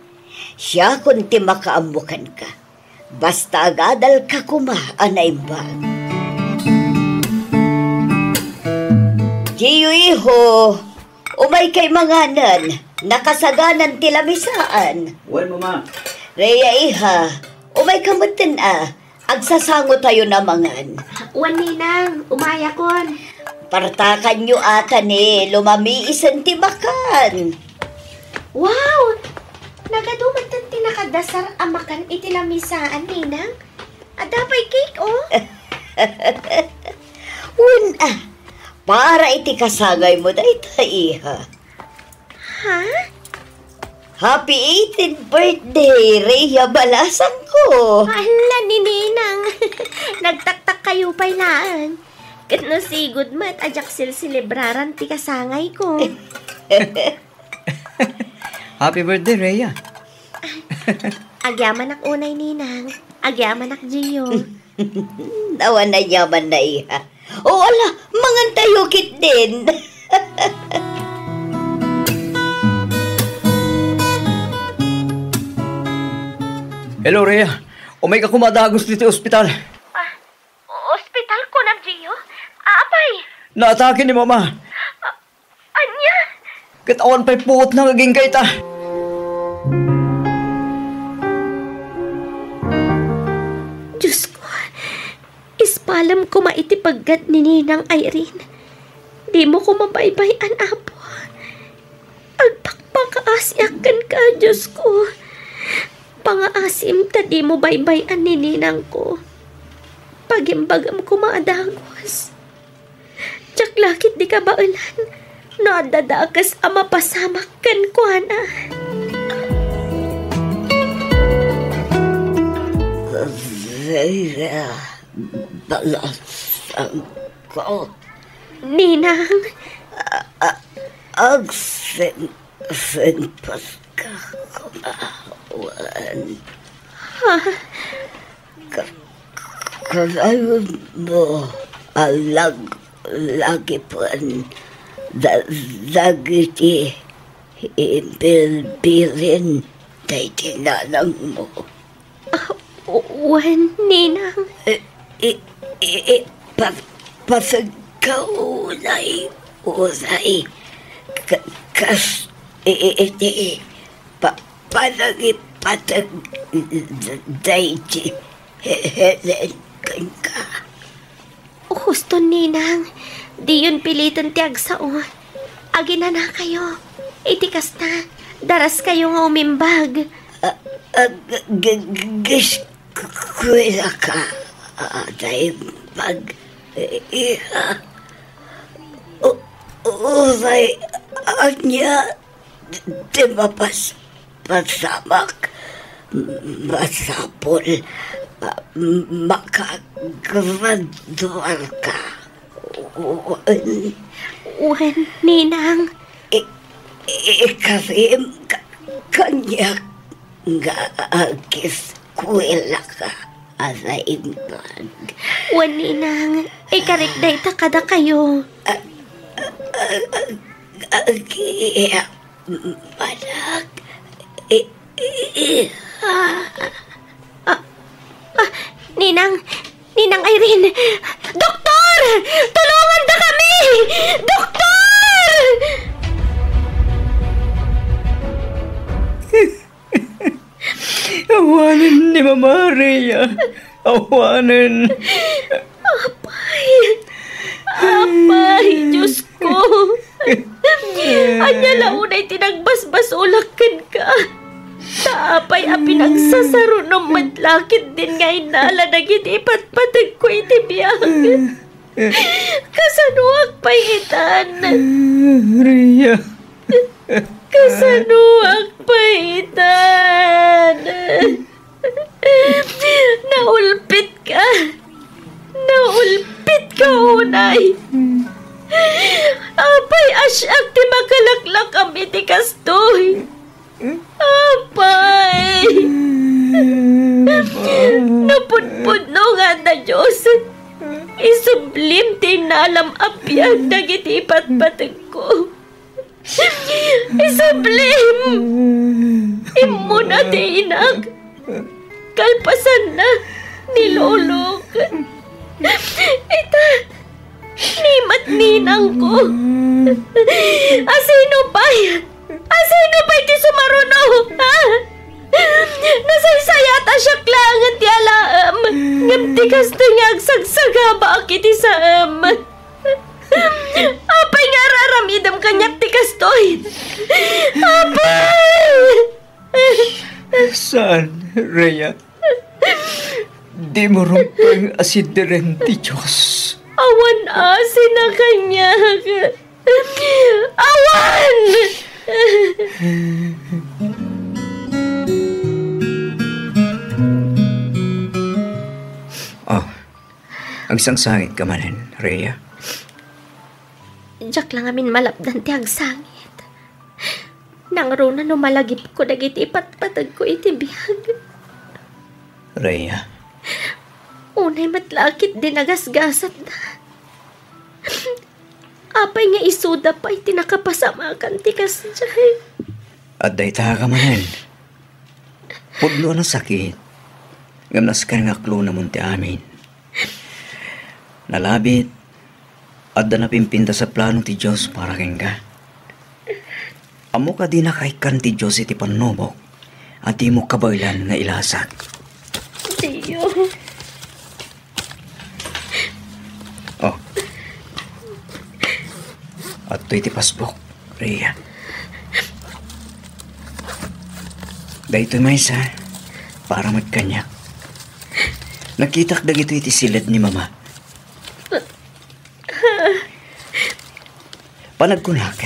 Siakon ti makaammo kenka. Basta agadalka koma a naimbag. Gio, iho, umaykay manganen. Nakasaganan ti lamisaan. Wen, Mama. Rhea, iha, umayka metten a. Agsasangotayon a mangan. Wen, Ninang, umayakon. Partakanyo ata ni lumamiisen ti makan. Wow! Nagadu metten ti nakadasar a makan iti lamisaan, Ninang. Adda pay cake, oh. Wen a, para iti kasangaymo dayta, iha. Ha? Happy eighteenth birthday, Rhea Balasangko! Hala, ni Ninang. Nagtaktakkayo pay laeng. Ket nasigud met a diak silselebraran ti kasangayko. Happy birthday, Rhea. Agyamanak unay, Ninang. Agyamanak, Gio. Awan aniamanna, iha. O, ala, mangantayo ketdin. Hello, Rhea. Umayka koma a dagus ditoy ospital. Ah, ospital, kunam, Gio? Apay? Naatake ni Mama. Ah, Ania? Ket awan pay puotna nga agingga ita. Diosko, ispalem koma iti paggat ni Ninang Irene. Dimo koma baybay-an, Apo. Agpakpakaasiak kenka, Diosko. Pangaasim ta dimo baybay-an ni ninangko. Pagimbagam koma a dagus. Diak la ketdi kabaelan no adda dakes a mapasamak kenkuana. Vera Balasangko. Ninang. A-, a-, agsen-, senpaska koma wen. Ha? Ka-, kasano mo a lag-, lagipen da-, dagiti imbilbilin daydi nanangmo? Ah, wen, Ninang. I, i, i, i, pa-, pasagkaw unay, unay. Ka-, kas, i, i, iti, pa-, panangipateg daydi Helen kenka. Husto, Ninang, diyon piliten ti agsao. Aginanakayo. Iti kasta, daraskayo nga umimbag. A, a, g-, g-, g-, eskuelaka, a, naimbag, iha. U-, uray ania ti mapas-, pasamak, masapul a makagraduarka. Wen. Wen, Ninang. I-, ikarim ka-, kaniak nga agiskuelaka a naimbag. Wen, Ninang, ikarik dayta kadakayo. A-, a-, a-, a-, agiyak manak. I-, i-, i-, ah. Ah, ah, Ninang, Ninang Irene! Doktor! Tulongandakami! Doktor! Awanen ni Mama Rhea. Awanen. Apay! Apay, Diosko! Ania la unay ti nagbasbasolak kenka? Ta apay a pinagsasarunom met la ketdin nga innala dagiti ipatpategko iti biag? Kasanoak pay itan? Rhea. Kasanoak pay itan? Naulpitka. Naulpitka unay. Apay a siak ti makalaklakam iti kastoy? Apay! Napudpudno nga adda Dios. Isublim ti innalam a biag dagiti ipatpategko. Isublim! Immuna ti inak. Kalpasanna ni lolok. Ita, ni met ninangko. Asino pay? Asino pay ti sumaruno? Ha? Nasaysayat a siak laengen ti alaem. Ngem ti kastoy nga agsagsaga baak iti saem. Apay nga ar-aramidem kaniak ti kastoy? Apay! Saan, Rhea. Dimo rumbeng a sideren ti Dios. Awan asi na kaniak. Awan! Oh, agsangsangitka manen, Rhea? Diak la ngamin malapdan ti agsangit. Nangruna no malagipko dagiti ipatpategko iti biag. Rhea. Unay met la a ketdi nagasgasatda. Apay nga isuda pay ti nakapasamakan ti kasdiay? Adda ita ka manen. Pudno a nasakit. Ngem nasken nga aklonamon ti amin. Nalabit, adda napimpintas a plano ti Dios para kenka. Ammok a dina kaaykan ti Dios iti pannubok a dimo kabaelan nga ilasak. Dio. Oh. Adtoy ti pasbuk, Rhea. Daytoy maysa, para met kaniak. Nakitak dagitoy iti siled ni Mama. Panagkunak,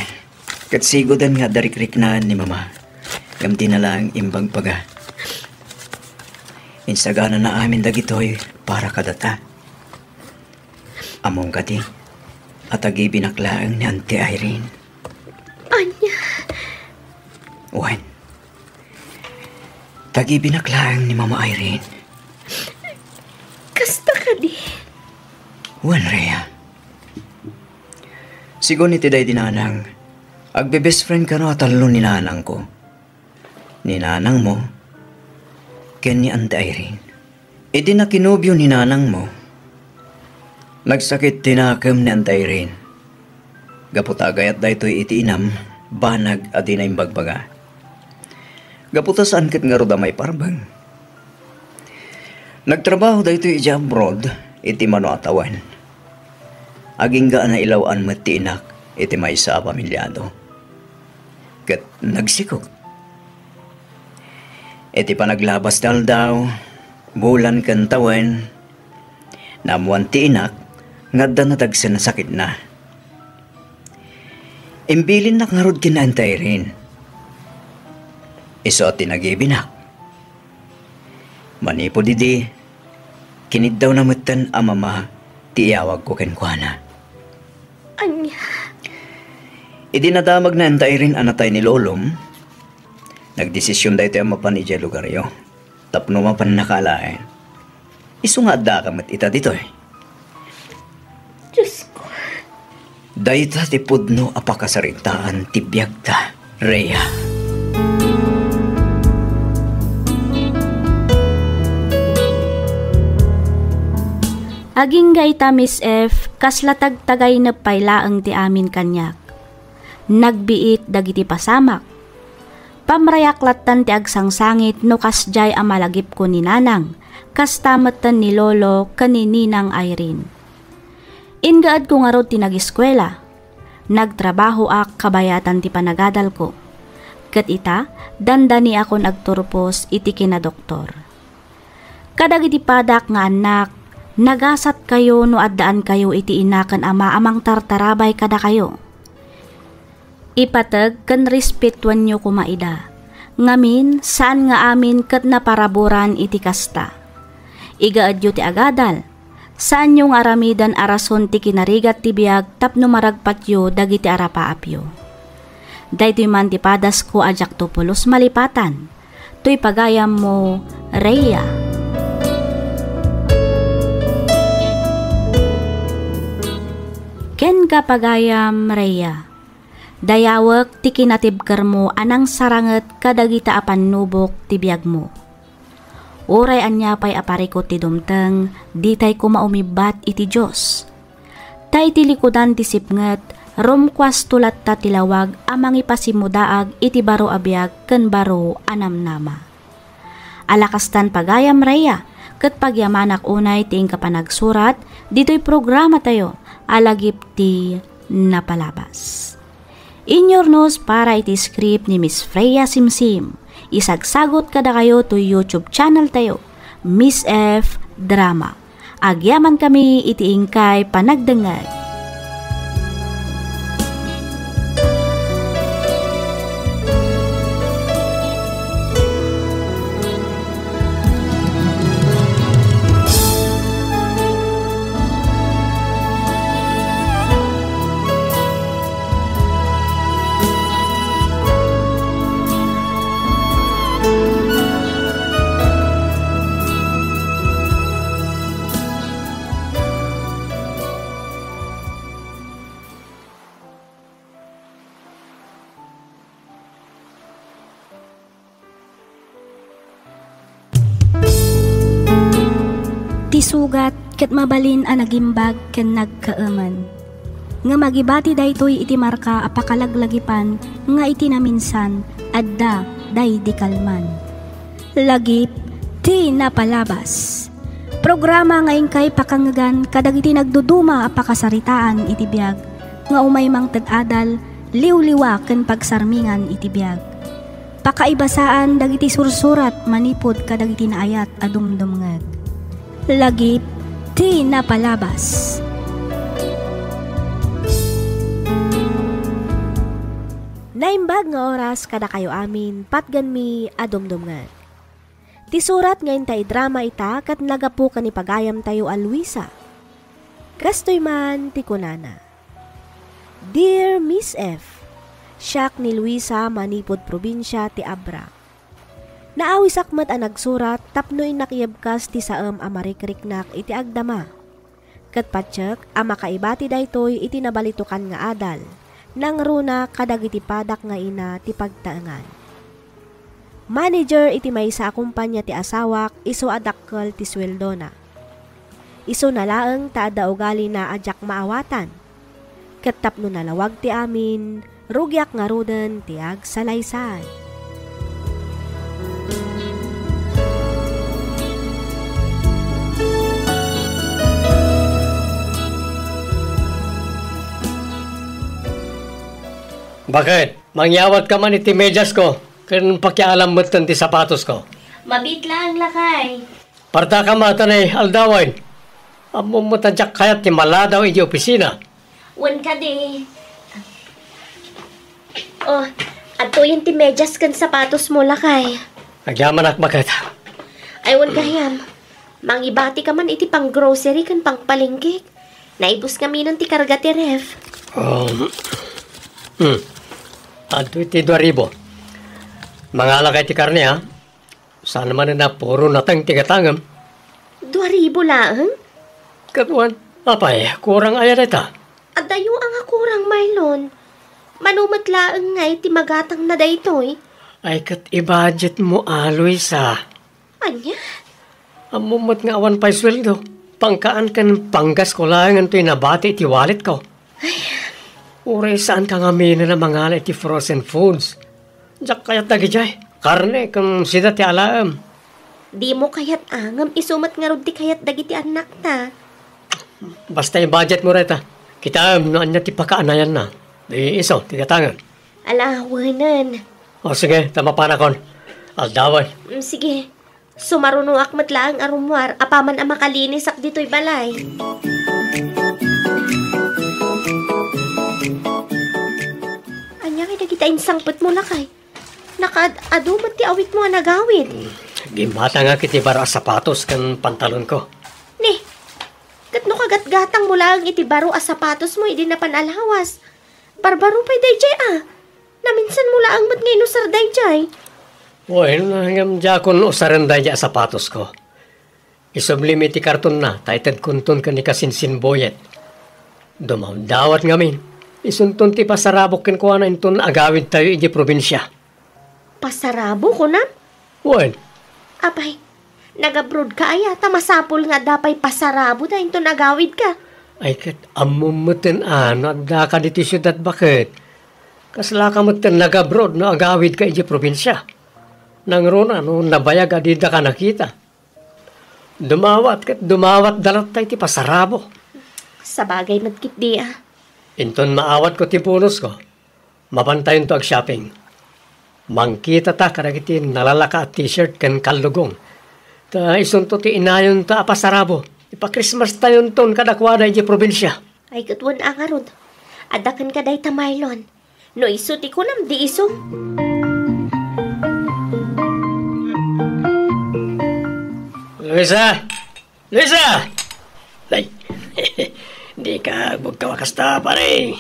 ket siguden nga adda rikriknaan ni Mama, ngem dina laeng imbagbaga. Insaganana amin dagitoy para kadata. Ammom kadi a tagibinak laeng ni Auntie Irene? Ania? Wen, tagibinak laeng ni Mama Irene. Kasta kadi? Wen, Rhea. Sigun iti daydi nanang, agbe-best friend kano a tallo ni nanangko. Ni nanangmo ken ni Auntie Irene. Idi nakinobio ni nanangmo, nagsakit ti nakem ni Auntie Irene. Gapu ta agayat daytoy iti inam, banag a dina imbagbaga. Gapu ta saan ket ngarud a maiparbeng. Nagtrabaho daytoy idiay abroad iti mano a tawen. Agingga a nailaw-an met ti inak iti maysa a pamiliado. Ket nagsikog. Iti panaglabas ti aldaw, bulan ken tawen, naammoan ti inak nga adda nadagsen a sakitna. Imbilinnak ngarud ken ni Auntie Irene. Isu a tinagibinak. Manipud idi, kiniddawna metten a Mama ti iyawagko kenkuana. Ania? Idi nadamagna ni Auntie Irene a natay ni lolom, nagdesision daytoy a mapan idiay lugaryo tapno mapannaka laeng. Isu nga addaka met ita ditoy. Diosko. Dayta ti pudno a pakasaritaan ti biagta, Rhea. Agingga ita, Miss F, kasla tagtagaynep pay laeng ti amin kaniak. Nagbiit dagiti pasamak. Pamrayak lattan ti agsangsangit no kasdiay a malagipko ni Nanang, kasta metten ni Lolo ken ni Ninang Irene. Ingaedko ngarud ti nagiskuela. Nagtrabahoak kabayatan ti panagadalko. Ket ita, dandaniakon agturpos iti kinadoktor. Kadagiti padak nga annak, Nagasatkayo no addaankayo iti ina ken ama a mangtartarabay kadakayo. Ipateg ken respetuenyo koma ida. Ngamin, saan nga amin ket naparaburan iti kasta. Igaedyo ti agadal. Saanyo nga aramiden a rason ti kinarigat ti biag tapno maragpatyo dagiti arapaapyo. Daytoy man ti padasko a diakto pulos malipatan. Toy pagayammo, Rhea. Kenka, pagayam, Rhea. Dayawek ti kinatibkermo a nangsaranget kadagita a pannubok ti biagmo. Uray ania pay a parikut ti dumteng, ditay koma umibbat iti Dios. Ta iti likudan ti sipnget, rumkuasto latta ti lawag a mangipasimmudaag iti baro a biag ken baro a namnama. Ala kastan, pagayam, Rhea, ket pagyamanak unay ti inka panagsurat ditoy programatayo a Lagip ti Napalabas. Inyurnos para iti script ni Miss Freya Simsim. Isagsagut kadakayo toy YouTube channel tayo, Miss F Drama. Agyamankami iti inkay panagdengngeg. Ti sugat ket mabalin a nagimbag ken nagkaemen. Ngem agibati daytoy iti marka a pakalaglagipan nga iti naminsan, adda daydi kalman. Lagip ti Napalabas. Programa nga inkay pakangngegan kadagiti nagduduma a pakasaritaan iti biag nga umay mangted adal, liwliwa ken pagsarmingan iti biag. Pakaibasaan dagiti sursurat manipud kadagiti naayat a dumdumngeg. Lagip ti Napalabas. Naimbag nga oras kadakayo amin, patgenmi a dumdumngeg. Ti surat nga inta idrama ita ket naggapu ken ni pagayamtayo a Luisa. Kastoy man ti kunana, "Dear Miss F, siak ni Luisa manipud probinsia ti Abra. Naawisak met a nagsurat tapno innak iebkas ti saem a marikriknak iti agdama. Ket patiek a makaibati daytoy iti nabalitokan nga adal, nangruna kadagiti padak nga ina ti pagtaengan. Manager iti maysa a kompania ti asawak, isu a dakkel ti sueldona. Isuna laeng ta adda ugalina a diak maawatan. Ket tapno nalawag ti amin, rugiak ngaruden ti agsalaysay." Baket, mangyawatka man iti mediasko, ken pakialam metten ti sapatosko. Mabiit laeng, lakay. Parta ka met, ta ni aldawen. Ammom met a diak kayat ti maladaw iti opisina. Wen kadi. Oh, adtoyen ti medias ken sapatos mo, lakay. Agyamanak, baket. Ay, wen gayam. Mangibati ka man iti pang-grocery ken pangpalengke. Naibus ngaminen ti karga ti ref. Um, hmm. Adtoy ti dua ribu. Mangalakay ti karne, ha? Saan manen a puro nateng ti gatangem? Dua ribu laeng? Ket wen, apay, kurang aya dayta? Adayo a nga kurang, Marlon. Mano met laeng ngay ti magatangna daytoy? Ay, ket i-budget mo, a, Luisa. Ania? Ammom met nga awan pay sueldo. Pangkaan ken panggasko laengen toy nabati iti walletko. Ay. Uray saanka ngaminen a mangala iti frozen foods. Diak kayat dagidiay. Karne ken sida ti alaem. Dimo kayat a, ngem isu met ngarud ti kayat dagiti annakta. Basta i-budget mo dayta. Kitaem no ania ti pakaanayanna. Di isu ti gatangem. Ala, wenen. O, sige, ta mapanakon. Aldawen. Mm, sige. Sumarunoak met laeng a rummuar apaman a makalinisak ditoy balay. Ania ngay dagita insangpetmo, lakay? Nakaad-adu met ti awitmo a nagawid. Gimmatangak iti baro a sapatos ken pantalonko. Ni, ket no kagatgatangmo laeng iti baro a sapatosmo idi napan a lawas, barbaro pay daydiay a. Naminsanmo laeng met nga inusar daydiay. Wen, ngem diakon usaren daydiay a sapatosko. Isublim iti kartonna, ta itedkonton ken ni Kasinsin Boyet. Dumawdawat ngamin. Isunton ti pasarabok kenkuana inton agawidtayo idiay probinsia. Pasarabo, kunam? Wen. Apay, nagabrodka aya, ta masapul nga adda pay pasaraboda inton agawidka. Ay, ket ammom metten a no addaka ditoy siudad, baket. Kaslaka metten nagabrod no agawidka idiay probinsia. Nangruna no nabayag a didaka nakita. Dumawat ket dumawatda latta iti pasarabo. Sabagay met ketdi a. Inton maawatko ti bonusko, mapantayonto ag-shopping. Mangkitata kadagiti nalalaka a t-shirt ken kallugong. Ta isunto ti inayonta a pasarabo. Ipa-Christmas-tayonton kadakuada idiay probinsia. Ay, ket wen a ngarud. Adda kenka dayta, Marlon. No isu ti kunam, di isu. Luisa! Luisa! Ay, dika agbugkaw a kasta, pare.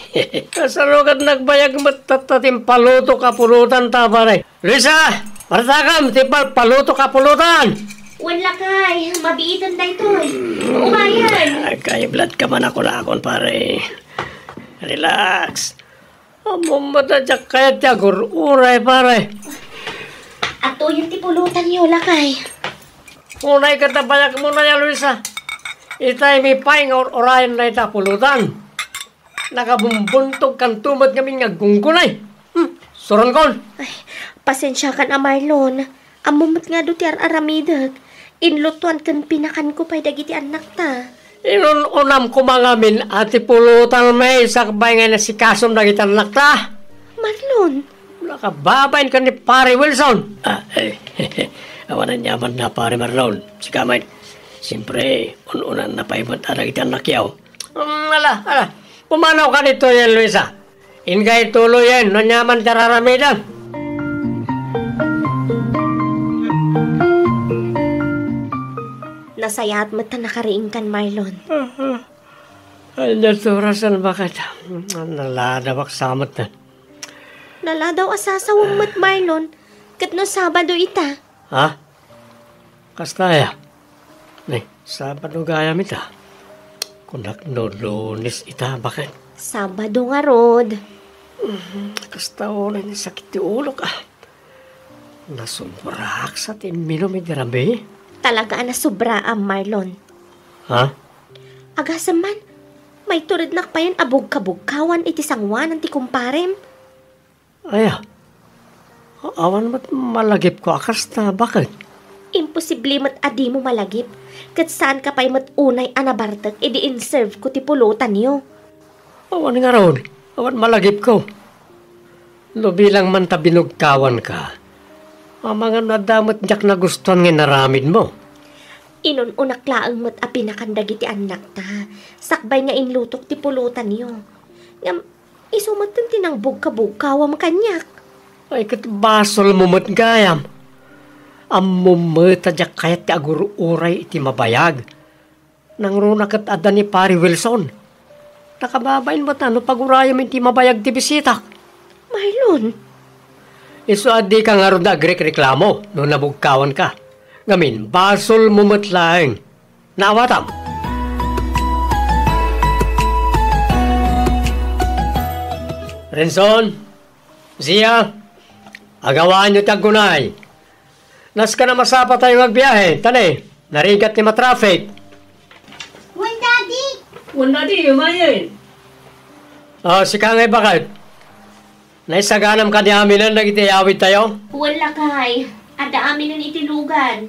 Kasano ket nagbayag met tatta ti impalutok a pulutan ta, pare? Luisa! Partakam ti pal-, palutok a pulutan! Wen, lakay, mabiiten daytoy. Umayen. Agkaiblat ka man a kunakon, pare. Relax. Ammom met a diak kayat ti agur-uray, pare. Atoyen ti pulutanyo, lakay. Unay ket nabayagmo na ya, Luisa. Itaymi pay nga ur-urayen dayta a pulutan. Nakabumbuntogkanto met ngamin nga aggunggunay. Hmm, suronkon. Ay, pasensiakan a, Marlon. Ammom met nga adu ti ar-aramidek. Inlutoan ken pinakanko pay dagiti annakta. Inun-unam koma ngamin a ti pulutan met sakbay nga inasikasom dagiti annakta. Marlon. Nakababain ken ni Pare Wilson. Ah, eh, awan aniamanna, Pare Marlon. Sika met. Siempre, un-unanna pay met a dagiti annakyo. Mm, ala, ala. Pumanaw ka ditoyen, Luisa. Inka ituloyen, no aniaman ti ar-aramidem. Nasayaat met ta nakariingkan, Marlon. Ah, ah. Ay, naturas ang bakat. Naladawak sa met. Naladaw a sasawem met, Marlon. Ket no Sabado ita? Ha? Kasta aya? Ni, Sabado gayam ita. Kunak no Lunes ita, baket. Sabado ngarud. Mhm, kasta unay ni sakit ti ulok, ah. Nasobraak sa ti imminum idi rabii. Talaga a nasobraam, Marlon. Ha? Agasem man, maiturednak payen a bugkabugkawan iti sangoanan ti kumparem. Aya, awan met malagipko a kasta, baket? Imposible met a dimo malagip, ket saanka pay met unay a nabartek idi inserveko ti pulotanyo. Awan ngarud, awan malagipko. No bilang man ta binugkawanka, amangan no adda met diak nagustuan nga inaramidmo. Inun-unak laeng met a pinakan dagiti annakta, sakbay nga inlutok ti pulotanyo. Ngem, isu metten ti nangbugkabugkawam kaniak. Ay, ket basolmo met gayam. Ammom met a diak kayat ti agur-uray iti mabayag. Nangruna ket adda ni Pari Wilson. Nakababain met a no pagurayem iti mabayag ti bisitak. Marlon. Isu a dika ngarud agrekreklamo no nabugkawanka. Ngamin, basolmo met laeng. Naawatam. Renson, Zia, agawaanyo ti aggunay. Nasken a masapatayo nga agbiahe, ta ne, narigat ti matraffic. Wen, Daddy. Wen, Daddy, umayen. Ah, sika ngay, baket. Naisaganam kadi aminen dagiti iyawidtayo? Wen, lakay. Adda aminen iti lugan.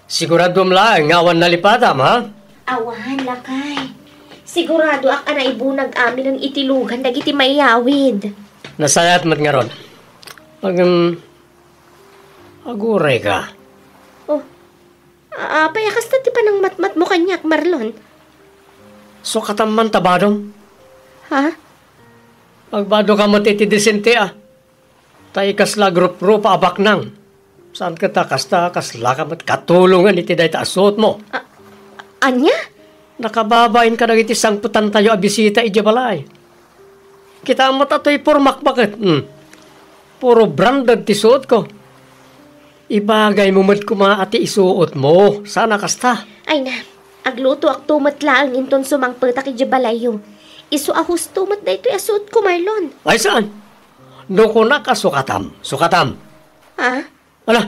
Siguraduem laeng nga awan nalipatam, ha? Awan, lakay. Siguradoak a naibunag aminen iti lugan dagiti maiyawid. Nasayaat met ngarud. Ngem, aguray ka. Oh, Apay a kasta ti panangmatmatmo kaniak, Marlon? Sukatam man ta badom. Ha? Agbado ka met iti disente a. Ta ikasla agruprupa a baknang. Saan ket ta kasta, kasla ka met katulongan iti dayta a suotmo. A-, ania? Nakababain kadagiti sangpetantayo a bisita idiay balay. Kitaem met a toy pormak baket, hmm. Puro branded ti suotko. Ibagaymo met koma a ti isuotmo, saan a kasta. Ay na, aglutoakto met laeng inton sumangpetak idiay balayyo. Isu a husto met daytoy a suotko, Marlon. Ay saan? No kunak a sukatam, sukatam. Ha? Ala,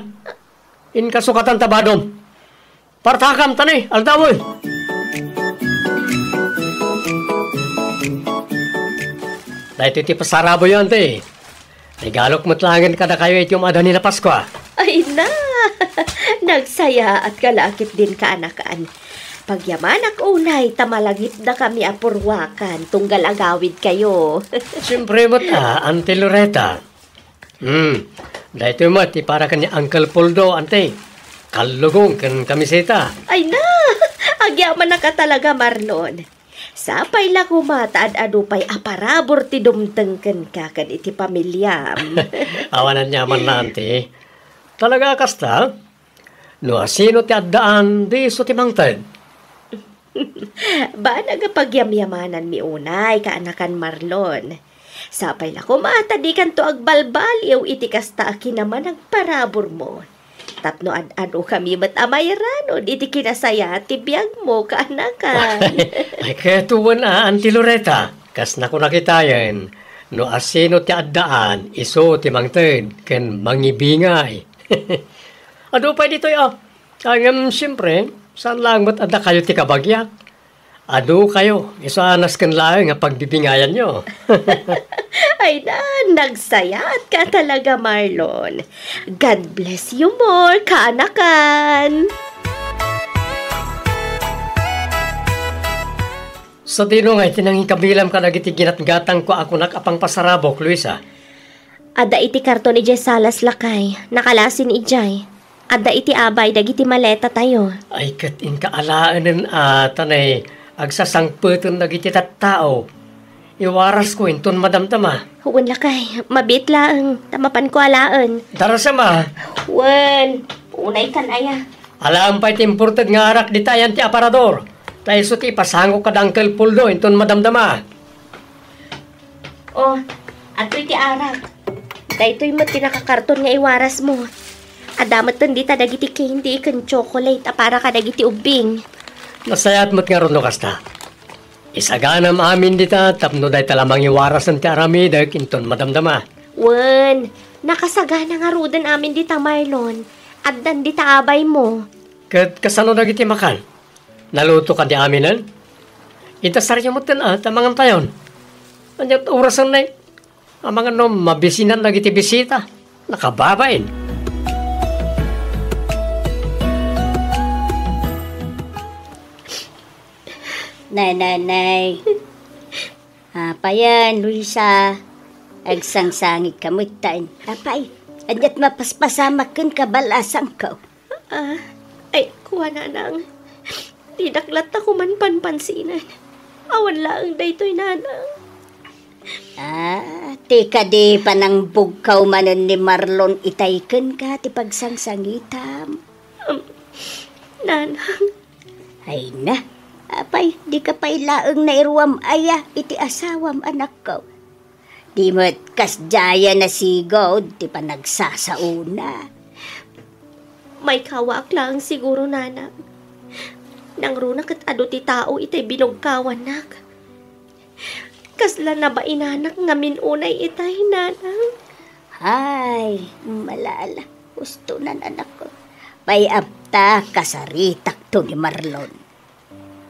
inka sukatan ta badom. Partakam, ta ni, aldawen. Daytoy ti pasaraboyo, anti. Regalok met laengen kadakayo iti um-adda ni a Paskua. Ay na! Nagsayaat ka la ket din kaanakan. Pagyamanak unay ta malagipdakami a purwakan tunggal agawidkayo. Siempre met a, Auntie Loretta. Hmm. Daytoy met ti para ken ni Uncle Poldo, anti. Kallugong ken kamiseta. Ay na! Agyamanak a talaga, Marlon. Sapay la koma ta ad-adu pay a parabur ti dumteng kenka ken iti pamiliam. Awan aniaman na, anti. Talaga a kasta? No asino ti addaan, di isu ti mangted. Banag a pagyamyamananmi unay, kaanakan Marlon. Sapay la koma ta dikanto agbalbaliw iti kasta a kinamanagparaburmo. Tapno ad-adukami met a mairanud iti kinasayaat ti biagmo, kaanakan. Ay, ket wen a, Auntie Loretta, kas nakunak itayen, no asino ti addaan, isu ti mangted ken mangibingay. Adu pay ditoy a. Ay, ngem, siempre, saan laeng met a dakayo ti kabagiak. Adukayo, isu a nasken laeng a pagbibingayanyo. Ay na, nagsayaat ka talaga, Marlon. God bless you more, kaanakan. Sadino ngay ti nangikabilam kadagiti ginatgatangko a kunak a pangpasarabok, Luisa? Adda iti karton idiay salas, lakay. Nakalasin idiay. Adda iti abay dagiti maletatayo. Ay, ket inka alaenen a, ta nay, agsasangpeten dagiti tattao. Iwarasko inton madamdama. Wen, lakay, mabiit laeng, ta mapanko alaen. Darasem a. Wen, unay kan aya. Alaem pay ti imported nga arak dita, Auntie Aparador. Ta isu ti ipasangok kada Uncle Poldo inton madamdama. Oh, adtoy ti arak. Daytoy met ti nakakarton nga iwarasmo. Adda metten dita dagiti candy ken chocolate a para kadagiti ubbing. Nasayaat met ngarud no kasta. Isaganam amin dita tapno dayta la mangiwarasen ti aramidek inton madamdama. Wen, nakasagana ngaruden amin dita, Marlon. Addan dita abaymo. Ket kasano dagiti makan? Naluto kadi aminen? Idasaryo metten a, ta mangantayon. Ania orasen nay? Amangan no mabisinan dagiti bisita. Nakababain. Nay, nay, nay. Apayen, Luisa. Agsangsangit ka met taen. Apay, aniat mapaspasamak ken kabalasangko? Ah, ay, kua, nanang. Didak latta koman panpansinan. Awan laeng daytoy, nanang. Ah, ti kadi panangbugkaw manen ni Marlon itay kenka ti pagsangsangitam? Um, nanang. Ay na, apay, di ka pay laeng nairuam aya iti asawam, anakko? Di met kasdiay a nasigud ti panagsasaona. Maikawaak laeng siguro, nanang. Nangruna ket adu ti tao itay binugkawannak. Kasla nabainanak ngamin unay itay, nanang. Ay, malala. Husto nan anakko. Pay apta, kasaritakto ni Marlon.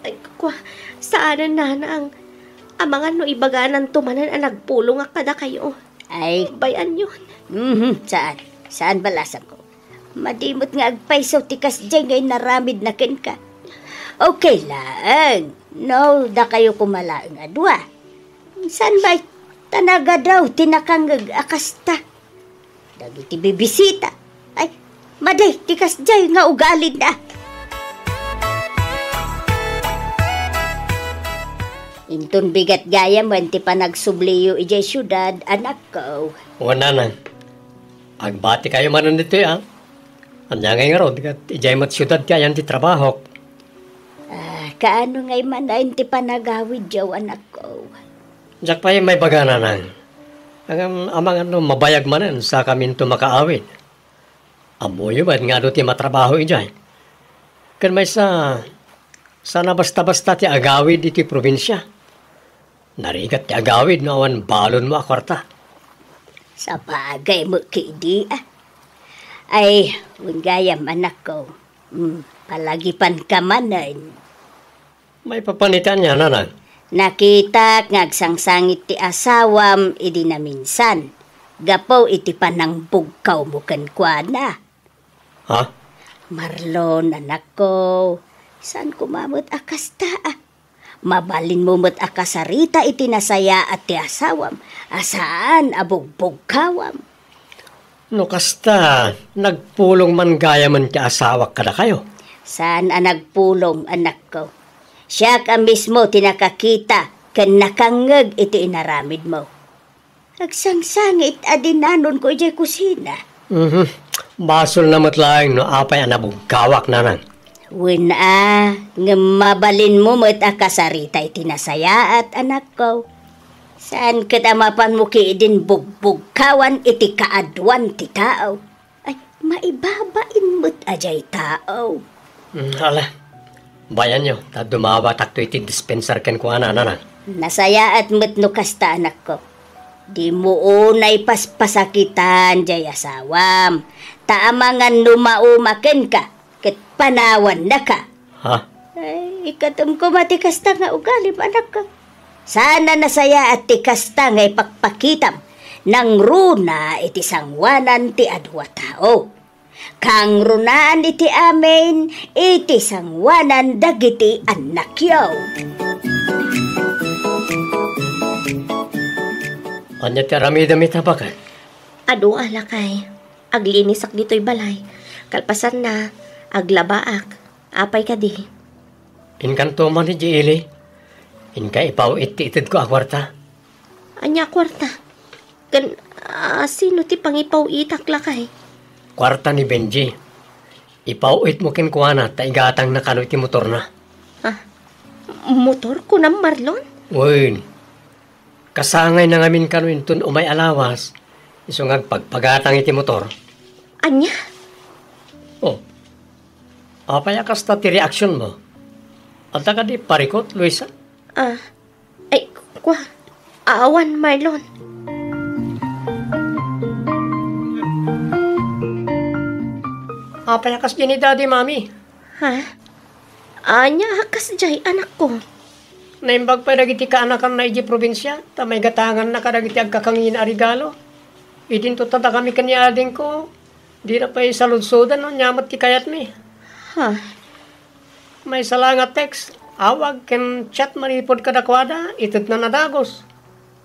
Ay, kua, saanen, nanang. Amangan no ibagananto manen a nagpulongak kadakayo. Ay. Bay-anyon. Mhm, saan? Saan balasangko? Madi met nga agpayso ti kasdiay nga inaramidna kenka. Okay laeng. No, dakayo koma laeng a dua. Saan bay? Ta nagadaw ti nakangngeg a kasta. Dagiti bibisita. Ay, madi ti kasdiay nga ugalida. Inton bigat gayamen ti panagsubliyo idiay siudad, anakko. Wen, nanang. Agbati kayo manen ditoy, a. Ania ngay ngarud, ket idiay met siudad ti ayan ti trabahok. Ah, kaano ngay manen ti panagawidyo, anakko? Diak pay maibaga, nanang. Ngem amangan no mabayag manen, sakaminto makaawid. Ammoyo met nga adu ti matrabaho idiay. Ken maysa, saan a basta-basta ti agawid iti probinsia. Narigat ti agawid no awan balonmo a kuarta. Sabagay met ketdi, a. Ay, wen gayam, anakko. Hmm, palagipanka manen. Maipapan iti ania, nanang? Nakitak nga agsangsangit ti asawam idi naminsan, gapu iti panangbugkawmo kenkuana. Ha? Marlon, anakko, saan koma met a kasta, a. Mabalinmo met a kasarita iti nasayaat ti asawam, a saan a bugbugkawam. No kasta, nagpulong man gayamen ti asawak kadakayo? Saan a nagpulong, anakko. Siak a mismo ti nakakita ken nakangngeg iti inaramidmo. Agsangsangit a dinanonko idiay kusina. Mhm. Basolna met laeng no apay a nabugkawak, nanang. Wen a, ngem mabalinmo met a kasarita iti nasayaat, anakko. Saan ket a mapanmo ketdin bugbugkawan iti kaaduan ti tao. Ay, maibabain met a diay tao. Mm, ala. Bayanyo, ta dumawatakto iti dispensar kenkuana, nanang. Nasayaat met no kasta, anakko. Dimo unay paspasakitan diay asawam. Ta amangan no mauma kenka, ket panawannaka. Ha? Ay, ikatem koma ti kasta nga ugalim, anakko. Saan a nasayaat ti kasta nga ipakpakitam, nangruna iti sangoanan ti adu a tao. Kangrunaan iti amin iti sangoanan dagiti annakyo. Ania ti aramidem ita, baket? Adu a, lakay. Aglinisak ditoy balay. Kalpasanna, aglabaak. Apay kadi? Inkanto man idiay ili. Inka ipaw-it ti itedko a kuarta. Ania a kuarta? Ken, ah, sino ti pangipaw-itak, lakay? Kuarta ni Benji. Ipaw-itmo kenkuana ta igatangna kano iti motorna. Ah, motor, kunam, Marlon? Wen. Kasangayna ngamin kano inton umay a lawas, isu nga agpagpagatang iti motor. Ania? Oh. Apay a kasta ti reaksionmo? Adda kadi parikut, Luisa? Ah, ay, kua, awan, Marlon. Apay a kasdiay ni Daddy, Mami? Ha? Ania a kasdiay, anakko? Naimbag pay dagiti kaanakanna idiay probinsia, ta maigatanganna kadagiti agkakangina a regalo. Idinto ta dakami ken ni adingko, dina pay saludsodan no ania met ti kayatmi. Ha? Maysa la nga text, awag ken chat manipud kadakuada, itednan a dagus.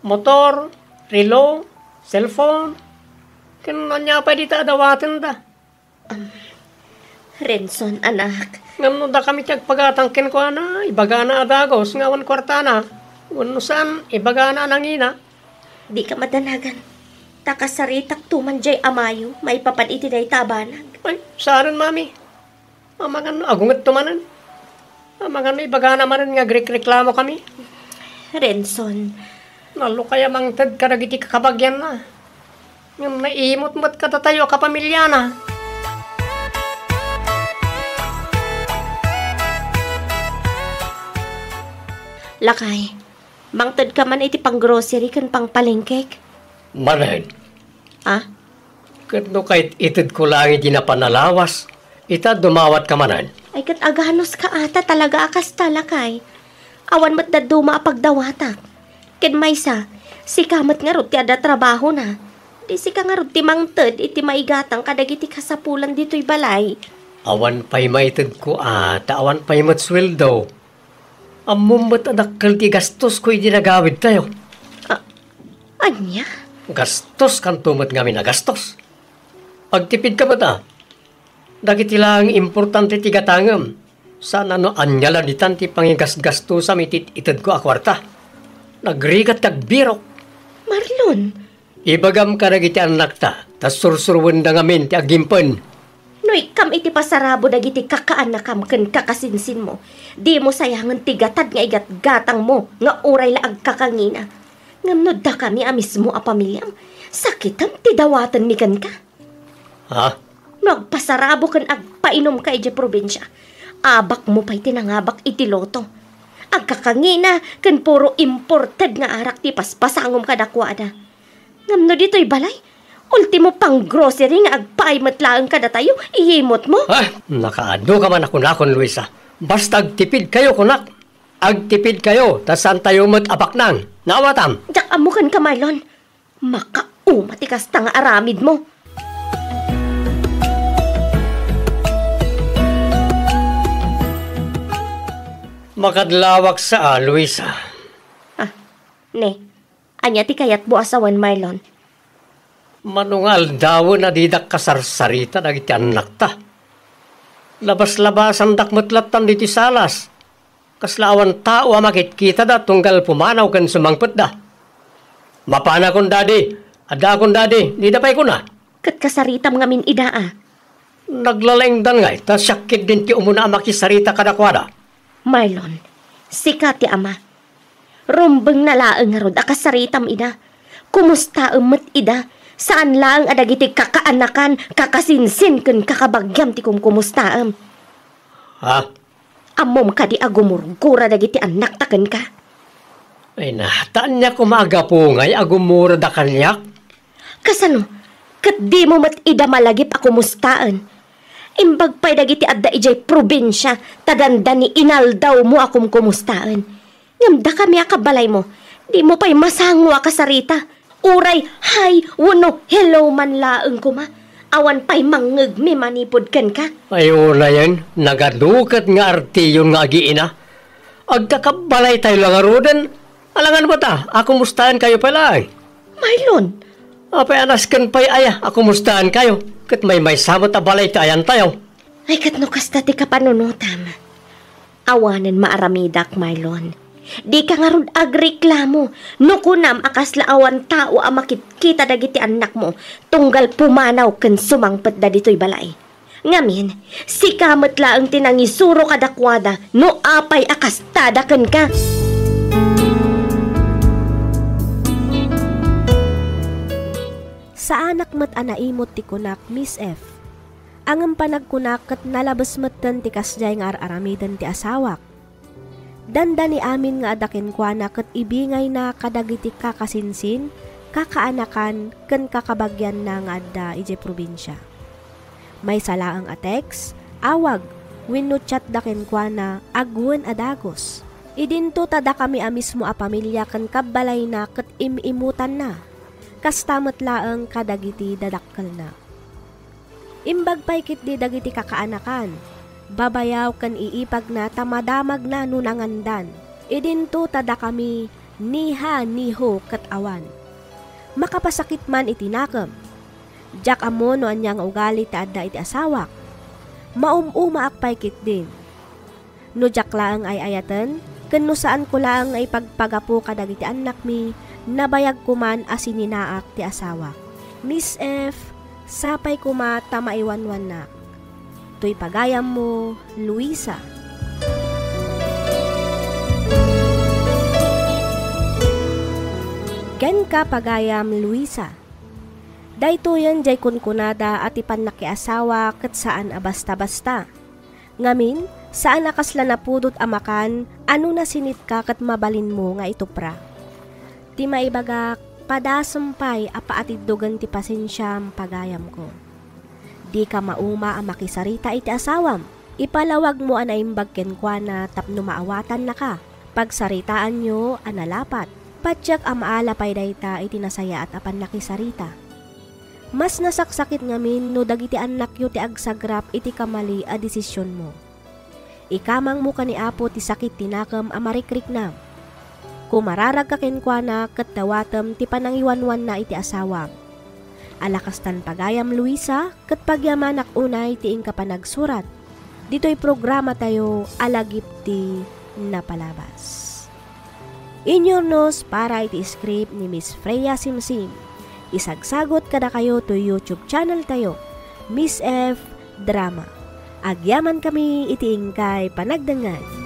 Motor, relo, cellphone, ken ania pay dita a dawatenda. Am, Renson, anak. Ngem no dakami ti agpagatang kenkuana, ibagana a dagus nga awan kuartana. Wenno saan, ibagana a nangina. Dika madanagan. Ta kasaritakto man diay amayo maipapan iti dayta a banag. Ay, saanen, Mami. Amangan no agungetto manen. Amangan no ibagana manen nga agrekreklamokami. Renson. Nalukay a mangted kadagiti kakabagianna. Ngem naimut met kadatayo a kapamiliana. Lakay, mangtedka man iti panggrocery ken pangpalengkek? Manen. Ah? Ket no kait-itedko laeng iti napan a lawas, ita dumawatka manen? Ay, ket aganuska a ta talaga a kasta, lakay. Awan met dadduma a pagdawatak. Ken maysa, sika met ngarud ti adda trabahona. Di sika ngarud ti mangted iti maigatang kadagiti kasapulan ditoy balay. Awan pay maitedko a, ta awan pay met sueldo. Ammom met a dakkel ti gastosko idi nagawidtayo. A-, ania? Gastos kanto met ngamin a gastos. Agtipidka met a. Dagiti laeng importante ti gatangem. Saan a no ania la ditan ti pangigasgastusam iti itedko a kuarta. Nagrigat ti agbirok. Marlon! Ibagam kadagiti annakta, ta sursuruenda ngamin ti agimpen. No ikkam iti pasarabo dagiti kakaanakam ken kakasinsinmo, dimo sayangen ti gatad nga igatgatangmo nga uray la agkakangina. Ngem no dakami a mismo a pamiliam, sakitem ti dawatenmi kenka. Ha? No agpasarabo ken agpainomka idiay probinsia, abakmo pay ti nangabak iti loto. Agkakangina ken puro imported nga arak ti paspasangom kadakuada. Ngem no ditoy balay, ultimo pang-grocery nga agpaay met laeng kadatayo, iyimutmo. Ah, nakaadu ka man a kunakon, Luisa. Basta agtipidkayo, kunak. Agtipidkayo, ta saantayo met a baknang. Naawatam? Diak ammo kenka, Marlon. Makauma ti kasta nga aramidmo. Makadlawak sa, Luisa. Ah, ne, ania ti kayatmo a sawen, Marlon? Mano nga aldawen a didak kasarsarita dagiti annakta. Labas-labasandak met lattan ditoy salas. Kasla awan tao a makitkitada tunggal pumanaw ken sumangpetda. Mapanakon, Daddy. Addaakon, Daddy. Dida pay kuna. Ket kasaritam ngamin ida a. Naglalaingdan ngay, ta siak ketdin ti umuna a makisarita kadakuada. Marlon, sika ti ama. Rumbengna laeng ngarud a kasaritam ida. Kumustaem met ida. Saan laeng a dagiti kakaanakan, kakasinsin ken kakabagiam ti kumkumustaem. Ha? Ammom kadi a gumurgura dagiti annakta kenka? Ay na, ta ania koma a gapu ngay a gumurada kaniak? Kasano? Ket dimo met ida malagip a kumustaen? Imbag pay dagiti adda idiay probinsia, ta dandani inaldawmo a kumkumustaen. Ngem dakami a kabalaymo, dimo pay masango a kasarita. Uray hi wenno hello man laeng koma, awan pay mangngegmi manipud kenka. Ay, unayen, nagadu ket nga artiyon nga agiina. Agkakabbalaytayo la ngaruden. Alangan met a, a kumustaenkayo pay laeng? Marlon! Apay a nasken pay aya a kumustaenkayo? Ket maymaysa met a balay ti ayantayo. Ay, ket no kasta ti kapanunotam, awanen maaramidak, Marlon. Dika ngarud agreklamo no kunam a kasla awan tao a makitkita dagiti annakmo tunggal pumanaw ken sumangpetda ditoy balay. Ngamin, sika met laeng ti nangisuro kadakuada no apay a kastada kenka. Saanak met a naimut ti kunak, Miss F. Ngem panagkunak ket nalabes metten ti kasdiay nga ar-aramiden ti asawak. Dandani amin nga adda kenkuana ket ibingayna kadagiti kakasinsin, kakaanakan, ken kakabagianna nga adda idiay probinsia. Maysa laeng a text, awag, wenno chatda kenkuana, agwen a dagus. Idinto ta dakami a mismo a pamilia ken kabbalayna ket im-imutanna. Kasta met laeng kadagiti dadakkelna. Imbag pay ketdi dagiti kakaanakan, babayaw ken iipagna ta madamagna no nangandan. Idinto ta dakami ni ha ni ho ket awan. Makapasakit man iti nakem. Diak ammo no ania nga ugali ti adda iti asawak. Maum-umaak pay ketdin. No diak laeng ay-ayaten, ken no saanko laeng nga ipagpagapu kadagiti annakmi, nabayagko man a sininaak ti asawak. Miss F, sapay koma ta maiwanwannak. Toy pagayammo, Luisa. Kenka, pagayam Luisa. Daytoyen diay kunkunada a ti pannakiasawa ket saan a basta-basta. Ngamin, saan a kasla napudot a makan a no nasinitka ket mabalinmo nga itupra. Ti maibagak, padasem pay a paatiddogen ti pasensiam, pagayamko. Dika mauma a makisarita iti asawam. Ipalawagmo a naimbag kenkuana tapno maawatannaka. Pagsaritaanyo a nalapat. Patiek a maala pay dayta iti nasayaat a pannakisarita. Mas nasaksakit ngamin no dagiti annakyo ti agsagrap iti kamali a desisionmo. Ikamangmo ken ni Apo ti sakit ti nakem a marikriknam. Kumararagka kenkuana ket dawatem ti panangiwanwanna iti asawam. A la kastan pagayam, Luisa, ket pagyamanak unay ti inka panagsurat ditoy programatayo a Lagip ti Napalabas. Inyurnos para iti script ni Miss Freya Simsim. Isagsagot kadakayo to YouTube channel tayo, Miss F Drama. Agyaman kami iti inkay panagdengngeg.